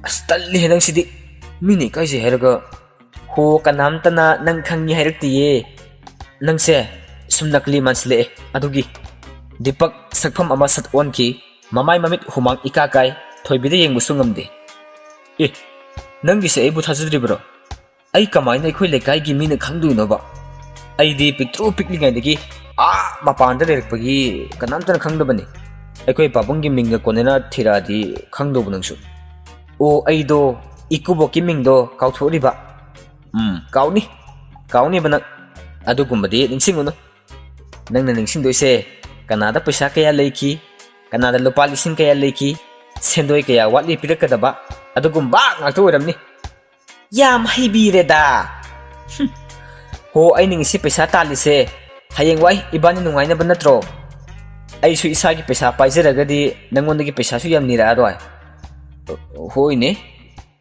"ꯑꯁ, ꯇꯜꯂꯤꯍꯦ ꯅꯪꯁꯤꯗꯤ꯫ ꯃꯤꯅ ꯏꯀꯥꯏꯖꯩ ꯍꯥꯏꯔꯒ꯫" "ꯍꯣ, ꯀꯅꯥꯝꯇꯅ ꯅꯪ ꯈꯪꯉꯤ ꯍꯥꯏꯔꯛꯇꯤꯌꯦ꯫ ꯅꯪꯁꯦ ꯁꯨꯝ ꯅꯀꯂꯤ ꯃꯥꯟꯁꯤꯜꯂꯛꯑꯦ ꯑꯗꯨꯒꯤ꯫" ꯗꯤꯄꯛ ꯁꯛꯐꯝ ꯑꯃ ꯁꯠ ꯑꯣꯟꯈꯤ꯫ ꯃꯃꯥꯏ ꯃꯃꯤꯠ ꯍꯨꯃꯥꯡ ꯏꯀꯥ ꯀꯥꯏ꯫ ꯊꯣꯏꯕꯤꯗ ꯌꯦꯡꯕꯁꯨ ꯉꯝꯗꯦ꯫ "ꯑꯦ, ꯅꯪꯒꯤꯁꯦ ꯑꯩꯕꯨ ꯊꯥꯖꯗ꯭ꯔꯤꯕ꯭ꯔꯣ? ꯑꯩ ꯀꯃꯥꯏꯅ ꯑꯩꯈꯣꯏ ꯂꯩꯀꯥꯏꯒꯤ ꯃꯤꯅ ꯈꯪꯗꯣꯏꯅꯣꯕ? ꯑꯩꯗꯤ ꯄꯤꯛꯇ꯭ꯔꯨ ꯄꯤꯛꯂꯤꯉꯩꯗꯒꯤ ꯑꯥ ꯃꯄꯥꯟꯗ ꯂꯩꯔꯛꯄꯒꯤ ꯀꯅꯥꯝꯇꯅ ꯈꯪꯗꯕꯅꯤ꯫ ꯑꯩꯈꯣꯏ ꯄꯥꯕꯨꯡꯒꯤ ꯃꯤꯡꯒ ꯀꯣꯟꯅꯅ ꯊꯤꯔꯛꯑꯗꯤ ꯈꯪꯗꯧꯕ ꯅꯪꯁꯨ꯫" ꯑꯣ, ꯑꯩꯗꯣ ꯏꯀꯨꯕꯣꯛꯀꯤ ꯃꯤꯡꯗꯣ ꯀꯥꯎꯊꯣꯛꯎꯔꯤꯕ꯫ ꯎꯝ, ꯀꯥꯎꯅꯤ꯫ ꯀꯥꯎꯅꯤꯕ ꯅꯪ꯫ ꯑꯗꯨꯒꯨꯝꯕꯗꯤ ꯅꯤꯡꯁꯤꯡꯉꯨꯅꯨ꯫ ꯅꯪꯅ ꯅꯤꯡꯁꯤꯡꯗꯣꯏꯁꯦ ꯀꯅꯥꯗ ꯄꯩꯁꯥ ꯀꯌꯥ ꯂꯩꯈꯤ, ꯀꯅꯥꯗ ꯂꯨꯄꯥ ꯂꯤꯁꯤꯡ ꯀꯌꯥ ꯂꯩꯈꯤ, ꯁꯦꯟꯗꯣꯏ ꯀꯌꯥ ꯋꯥꯠꯂꯤ ꯄꯤꯔꯛꯀꯗꯕ, ꯑꯗꯨꯒꯨꯝꯕ ꯉꯥꯛꯇ ꯑꯣꯏꯔꯝꯅꯤ꯫ ꯌꯥꯝ ꯍꯩꯕꯤꯔꯦꯗ꯫ ꯍꯨꯝ꯫ ꯍꯣ, ꯑꯩꯅ ꯉꯁꯤ ꯄꯩꯁꯥ ꯇꯥꯜꯂꯤꯁꯦ ꯍꯌꯦꯡꯋꯥꯏ ꯏꯕꯥꯅꯤ ꯅꯨꯡꯉꯥꯏꯅꯕ ꯅꯠꯇ꯭ꯔꯣ? ꯑꯩꯁꯨ ꯏꯁꯥꯒꯤ ꯄꯩꯁꯥ ꯄꯥꯏꯖꯔꯒꯗꯤ ꯅꯪꯉꯣꯟꯗꯒꯤ ꯄꯩꯁꯥꯁꯨ ꯌꯥꯝ ꯅꯤꯔꯛꯑꯔꯣꯏ꯫ ꯍꯣꯏꯅꯦ,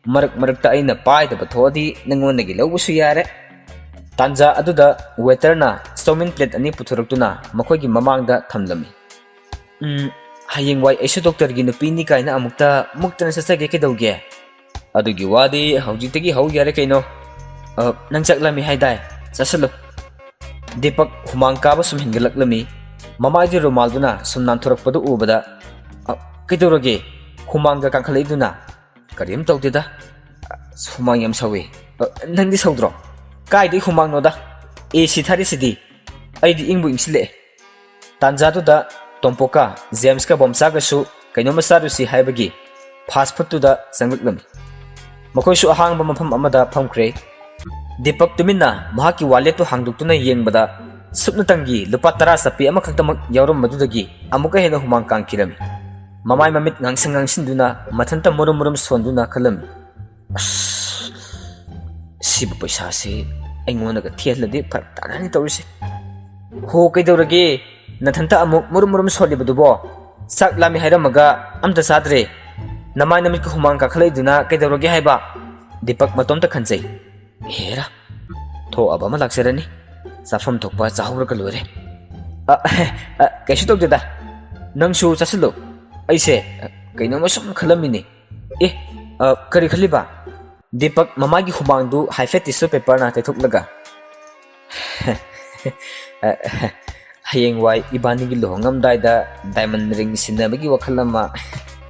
ꯃꯔꯛ ꯃꯔꯛꯇ ꯑꯩꯅ ꯄꯥꯏꯗꯕ ꯊꯣꯛꯑꯗꯤ ꯅꯪꯉꯣꯟꯗꯒꯤ ꯂꯧꯕꯁꯨ ꯌꯥꯔꯦ꯫ ꯇꯥꯟꯖꯥ ꯑꯗꯨꯗ waiterꯅ ꯆꯧꯃꯤꯟ plate ꯑꯅꯤ ꯄꯨꯊꯣꯔꯛꯇꯨꯅ ꯃꯈꯣꯏꯒꯤ ꯃꯃꯥꯡꯗ ꯊꯝꯂꯝꯃꯤ꯫ "ꯎꯝ, ꯍꯌꯦꯡꯋꯥꯏ ꯑꯩꯁꯨ doctorꯒꯤ ꯅꯨꯄꯤꯅꯤ ꯀꯥꯏꯅ ꯑꯃꯨꯛꯇ ꯃꯨꯛꯇꯅ ꯆꯠꯆꯒꯦ ꯀꯩꯗꯧꯒꯦ? ꯑꯗꯨꯒꯤ ꯋꯥꯗꯤ ꯍꯧꯖꯤꯛꯇꯒꯤ ꯍꯧ ꯌꯥꯔꯦ ꯀꯩꯅꯣ꯫ ꯑ, ꯅꯪ ꯆꯥꯛ ꯂꯥꯝꯃꯤ ꯍꯥꯏꯗꯥꯏ? ꯆꯥꯁꯤꯜꯂꯨ꯫" ꯗꯤꯄꯛ ꯍꯨꯃꯥꯡ ꯀꯥꯕ ꯁꯨꯝ ꯍꯦꯟꯒꯠꯂꯛꯂꯝꯃꯤ꯫ ꯃꯃꯥꯏꯒꯤ ꯔꯨꯃꯥꯜꯗꯨꯅ ꯁꯨꯝ ꯅꯥꯟꯊꯣꯔꯛꯄꯗꯨ ꯎꯕꯗ, "ꯑ, ꯀꯩꯗꯧꯔꯒꯦ? ꯍꯨꯃꯥꯡꯒ ꯀꯥꯡꯈꯠꯂꯛꯏꯗꯨꯅ?" "ꯀꯔꯤꯝ ꯇꯧꯗꯦꯗ꯫ ꯑꯁ, ꯍꯨꯃꯥꯡ ꯌꯥꯝ ꯁꯧꯏ꯫" "ꯑ, ꯅꯪꯗꯤ ꯁꯧꯗ꯭ꯔꯣ?" "ꯀꯥꯏꯗꯩ ꯍꯨꯃꯥꯡꯅꯣꯗ? AC ꯊꯥꯔꯤꯁꯤꯗꯤ꯫ ꯑꯩꯗꯤ ꯏꯪꯕꯨ ꯏꯪꯁꯤꯜꯂꯛꯑꯦ꯫" ꯇꯥꯟꯖꯥꯗꯨꯗ ꯇꯣꯝꯄꯣꯛꯀ ꯖꯦꯝꯁꯀ ꯕꯣꯝꯆꯥꯒꯁꯨ ꯀꯩꯅꯣꯝꯃ ꯆꯥꯔꯨꯁꯤ ꯍꯥꯏꯕꯒꯤ fast foodꯇꯨꯗ ꯆꯪꯂꯛꯂꯝꯃꯤ꯫ ꯃꯈꯣꯏꯁꯨ ꯑꯍꯥꯡꯕ ꯃꯐꯝ ꯑꯃꯗ ꯐꯝꯈ꯭ꯔꯦ꯫ ꯗꯤꯄꯛ ꯇꯨꯃꯤꯟꯅ ꯃꯍꯥꯛꯀꯤ walletꯇꯨ ꯍꯥꯡꯗꯣꯛꯇꯨꯅ ꯌꯦꯡꯕꯗ, ꯁꯨꯞꯅꯇꯪꯒꯤ ꯂꯨꯄꯥ ꯇꯔꯥ ꯆꯞꯄꯤ ꯑꯃꯈꯛꯇꯃꯛ ꯌꯥꯎꯔꯝꯕꯗꯨꯗꯒꯤ ꯑꯃꯨꯛꯀ ꯍꯦꯟꯅ ꯍꯨꯃꯥꯡ ꯀꯥꯡꯈꯤꯔꯝꯃꯤ꯫ ꯃꯃꯥꯏ ꯃꯃꯤꯠ ꯉꯥꯡꯁꯪ ꯉꯥꯡꯁꯤꯟꯗꯨꯅ ꯃꯊꯟꯇ ꯃꯨꯔꯨꯝ ꯃꯨꯔꯨꯝ ꯁꯣꯟꯗꯨꯅ ꯈꯜꯂꯝꯃꯤ, "ꯑꯁ, ꯁꯤꯕꯨ ꯄꯩꯁꯥꯁꯤ ꯑꯩꯉꯣꯟꯗꯒ ꯊꯤꯍꯜꯂꯗꯤ ꯐꯔꯛ ꯇꯥꯅꯅꯤ ꯇꯧꯔꯤꯁꯦ꯫" "ꯍꯣ, ꯀꯩꯗꯧꯔꯒꯦ? ꯅꯊꯟꯇ ꯑꯃꯨꯛ ꯃꯨꯔꯨꯝ ꯃꯨꯔꯨꯝ ꯁꯣꯜꯂꯤꯕꯗꯨꯕꯣ? ꯆꯥꯛ ꯂꯥꯝꯃꯤ ꯍꯥꯏꯔꯝꯃꯒ ꯑꯝꯇ ꯆꯥꯗ꯭ꯔꯦ꯫ ꯅꯃꯥꯏ ꯅꯃꯤꯠꯀ ꯍꯨꯃꯥꯡ ꯀꯥꯈꯠꯂꯛꯏꯗꯨꯅ ꯀꯩꯗꯧꯔꯒꯦ ꯍꯥꯏꯕ?" ꯗꯤꯄꯛ ꯃꯇꯣꯝꯇ ꯈꯟꯖꯩ꯫ "ꯍꯦꯔꯥ, ꯊꯣꯛꯑꯕ ꯑꯃ ꯂꯥꯛꯆꯔꯅꯤ꯫ ꯆꯥꯐꯝ ꯊꯣꯛꯄ ꯆꯥꯍꯧꯔꯒ ꯂꯣꯏꯔꯦ꯫" "ꯑ, ꯑ, ꯀꯩꯁꯨ ꯇꯧꯗꯦꯗ꯫ ꯅꯪꯁꯨ ꯆꯥꯁꯤꯜꯂꯨ꯫ ꯑꯩꯁꯦ, ꯑ, ꯀꯩꯅꯣꯝꯃ ꯁꯨꯝ ꯈꯜꯂꯝꯃꯤꯅꯦ꯫ ꯑꯦ, ꯑ, ꯀꯔꯤ ꯈꯜꯂꯤꯕ?" ꯗꯤꯄꯛ ꯃꯃꯥꯏꯒꯤ ꯍꯨꯃꯥꯡꯗꯨ ꯍꯥꯏꯐꯦꯠ tissue paperꯅ ꯇꯩꯊꯣꯛꯂꯒ, "ꯍꯌꯦꯡꯋꯥꯏ ꯏꯕꯥꯅꯤꯒꯤ ꯂꯨꯍꯣꯡꯉꯝꯗꯥꯏꯗ diamond ring ꯁꯤꯟꯅꯕꯒꯤ ꯋꯥꯈꯜ ꯑꯃ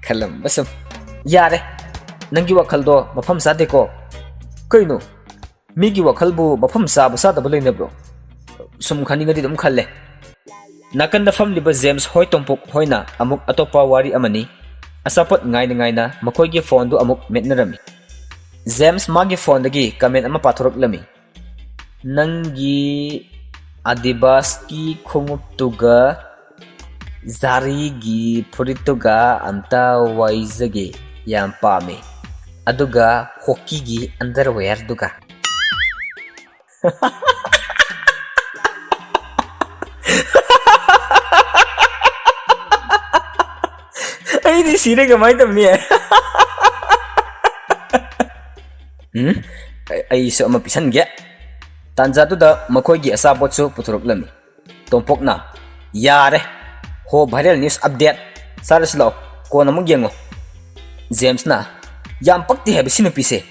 ꯈꯜꯂꯝꯕ ꯁꯨꯝ꯫" "ꯌꯥꯔꯦ, ꯅꯪꯒꯤ ꯋꯥꯈꯜꯗꯣ ꯃꯐꯝ ꯆꯥꯗꯦꯀꯣ꯫" "ꯀꯩꯅꯣ? ꯃꯤꯒꯤ ꯋꯥꯈꯜꯕꯨ ꯃꯐꯝ ꯆꯥꯕ ꯆꯥꯗꯕ ꯂꯩꯅꯕ꯭ꯔꯣ? ꯁꯨꯝ ꯈꯟꯅꯤꯡꯉꯗꯤ ꯑꯗꯨꯝ ꯈꯜꯂꯦ꯫" ꯅꯥꯀꯟꯗ ꯐꯝꯂꯤꯕ ꯖꯦꯝꯁ ꯍꯣꯏ ꯇꯣꯝꯄꯣꯛ ꯍꯣꯏꯅ ꯑꯃꯨꯛ ꯑꯇꯣꯞꯄ ꯋꯥꯔꯤ ꯑꯃꯅꯤ꯫ ꯑꯆꯥꯄꯣꯠ ꯉꯥꯏꯅ ꯉꯥꯏꯅ ꯃꯈꯣꯏꯒꯤ ꯐꯣꯟꯗꯨ ꯑꯃꯨꯛ ꯃꯦꯠꯅꯔꯝꯃꯤ꯫ ꯖꯦꯝꯁ ꯃꯥꯒꯤ ꯐꯣꯟꯗꯒꯤ ꯀꯃꯦꯟ ꯑꯃ ꯄꯥꯊꯣꯔꯛꯂꯝꯃꯤ꯫ "ꯅꯪꯒꯤ ꯑꯗꯤꯕꯥꯁꯀꯤ ꯈꯣꯡꯎꯞꯇꯨꯒ ꯖꯥꯔꯤꯒꯤ ꯐꯨꯔꯤꯠꯇꯨꯒ ꯑꯝꯇ ꯋꯥꯏꯖꯒꯦ, ꯌꯥꯝ ꯄꯥꯝꯃꯦ, ꯑꯗꯨꯒ ꯍꯣꯀꯤꯒꯤ ꯑꯟꯗꯔꯋꯦꯌꯔꯗꯨꯒ"꯫ ꯑꯩꯗꯤ ꯁꯤꯔꯦ, ꯀꯃꯥꯏꯅ ꯇꯧꯅꯤ? ꯎꯝ, ꯑꯩ-, ꯑꯩꯁꯨ ꯑꯃ ꯄꯤꯁꯟꯒꯦ꯫ ꯇꯥꯟꯖꯥꯗꯨꯗ ꯃꯈꯣꯏꯒꯤ ꯑꯆꯥꯄꯣꯠꯁꯨ ꯄꯨꯊꯣꯔꯛꯂꯝꯃꯤ꯫ ꯇꯣꯝꯄꯣꯛꯅ, "ꯌꯥꯔꯦ, ꯍꯣ viral news update, ꯆꯥꯔꯁꯤ ꯂꯥꯛꯑꯣ, ꯀꯣꯟꯅ ꯑꯃꯨꯛ ꯌꯦꯡꯉꯣ"꯫ ꯖꯦꯝꯁꯅ, "ꯌꯥꯝ ꯄꯛꯇꯦ ꯍꯥꯏꯕ ꯁꯤ ꯅꯨꯄꯤꯁꯦ,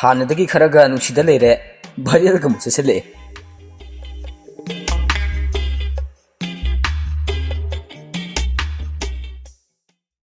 ꯍꯥꯟꯅꯗꯒꯤ ꯈꯔꯒ ꯅꯨꯡꯁꯤꯗ ꯂꯩꯔꯦ, viralꯒ ꯑꯃꯨꯛ ꯆꯠꯁꯤꯜꯂꯛꯑꯦ"꯫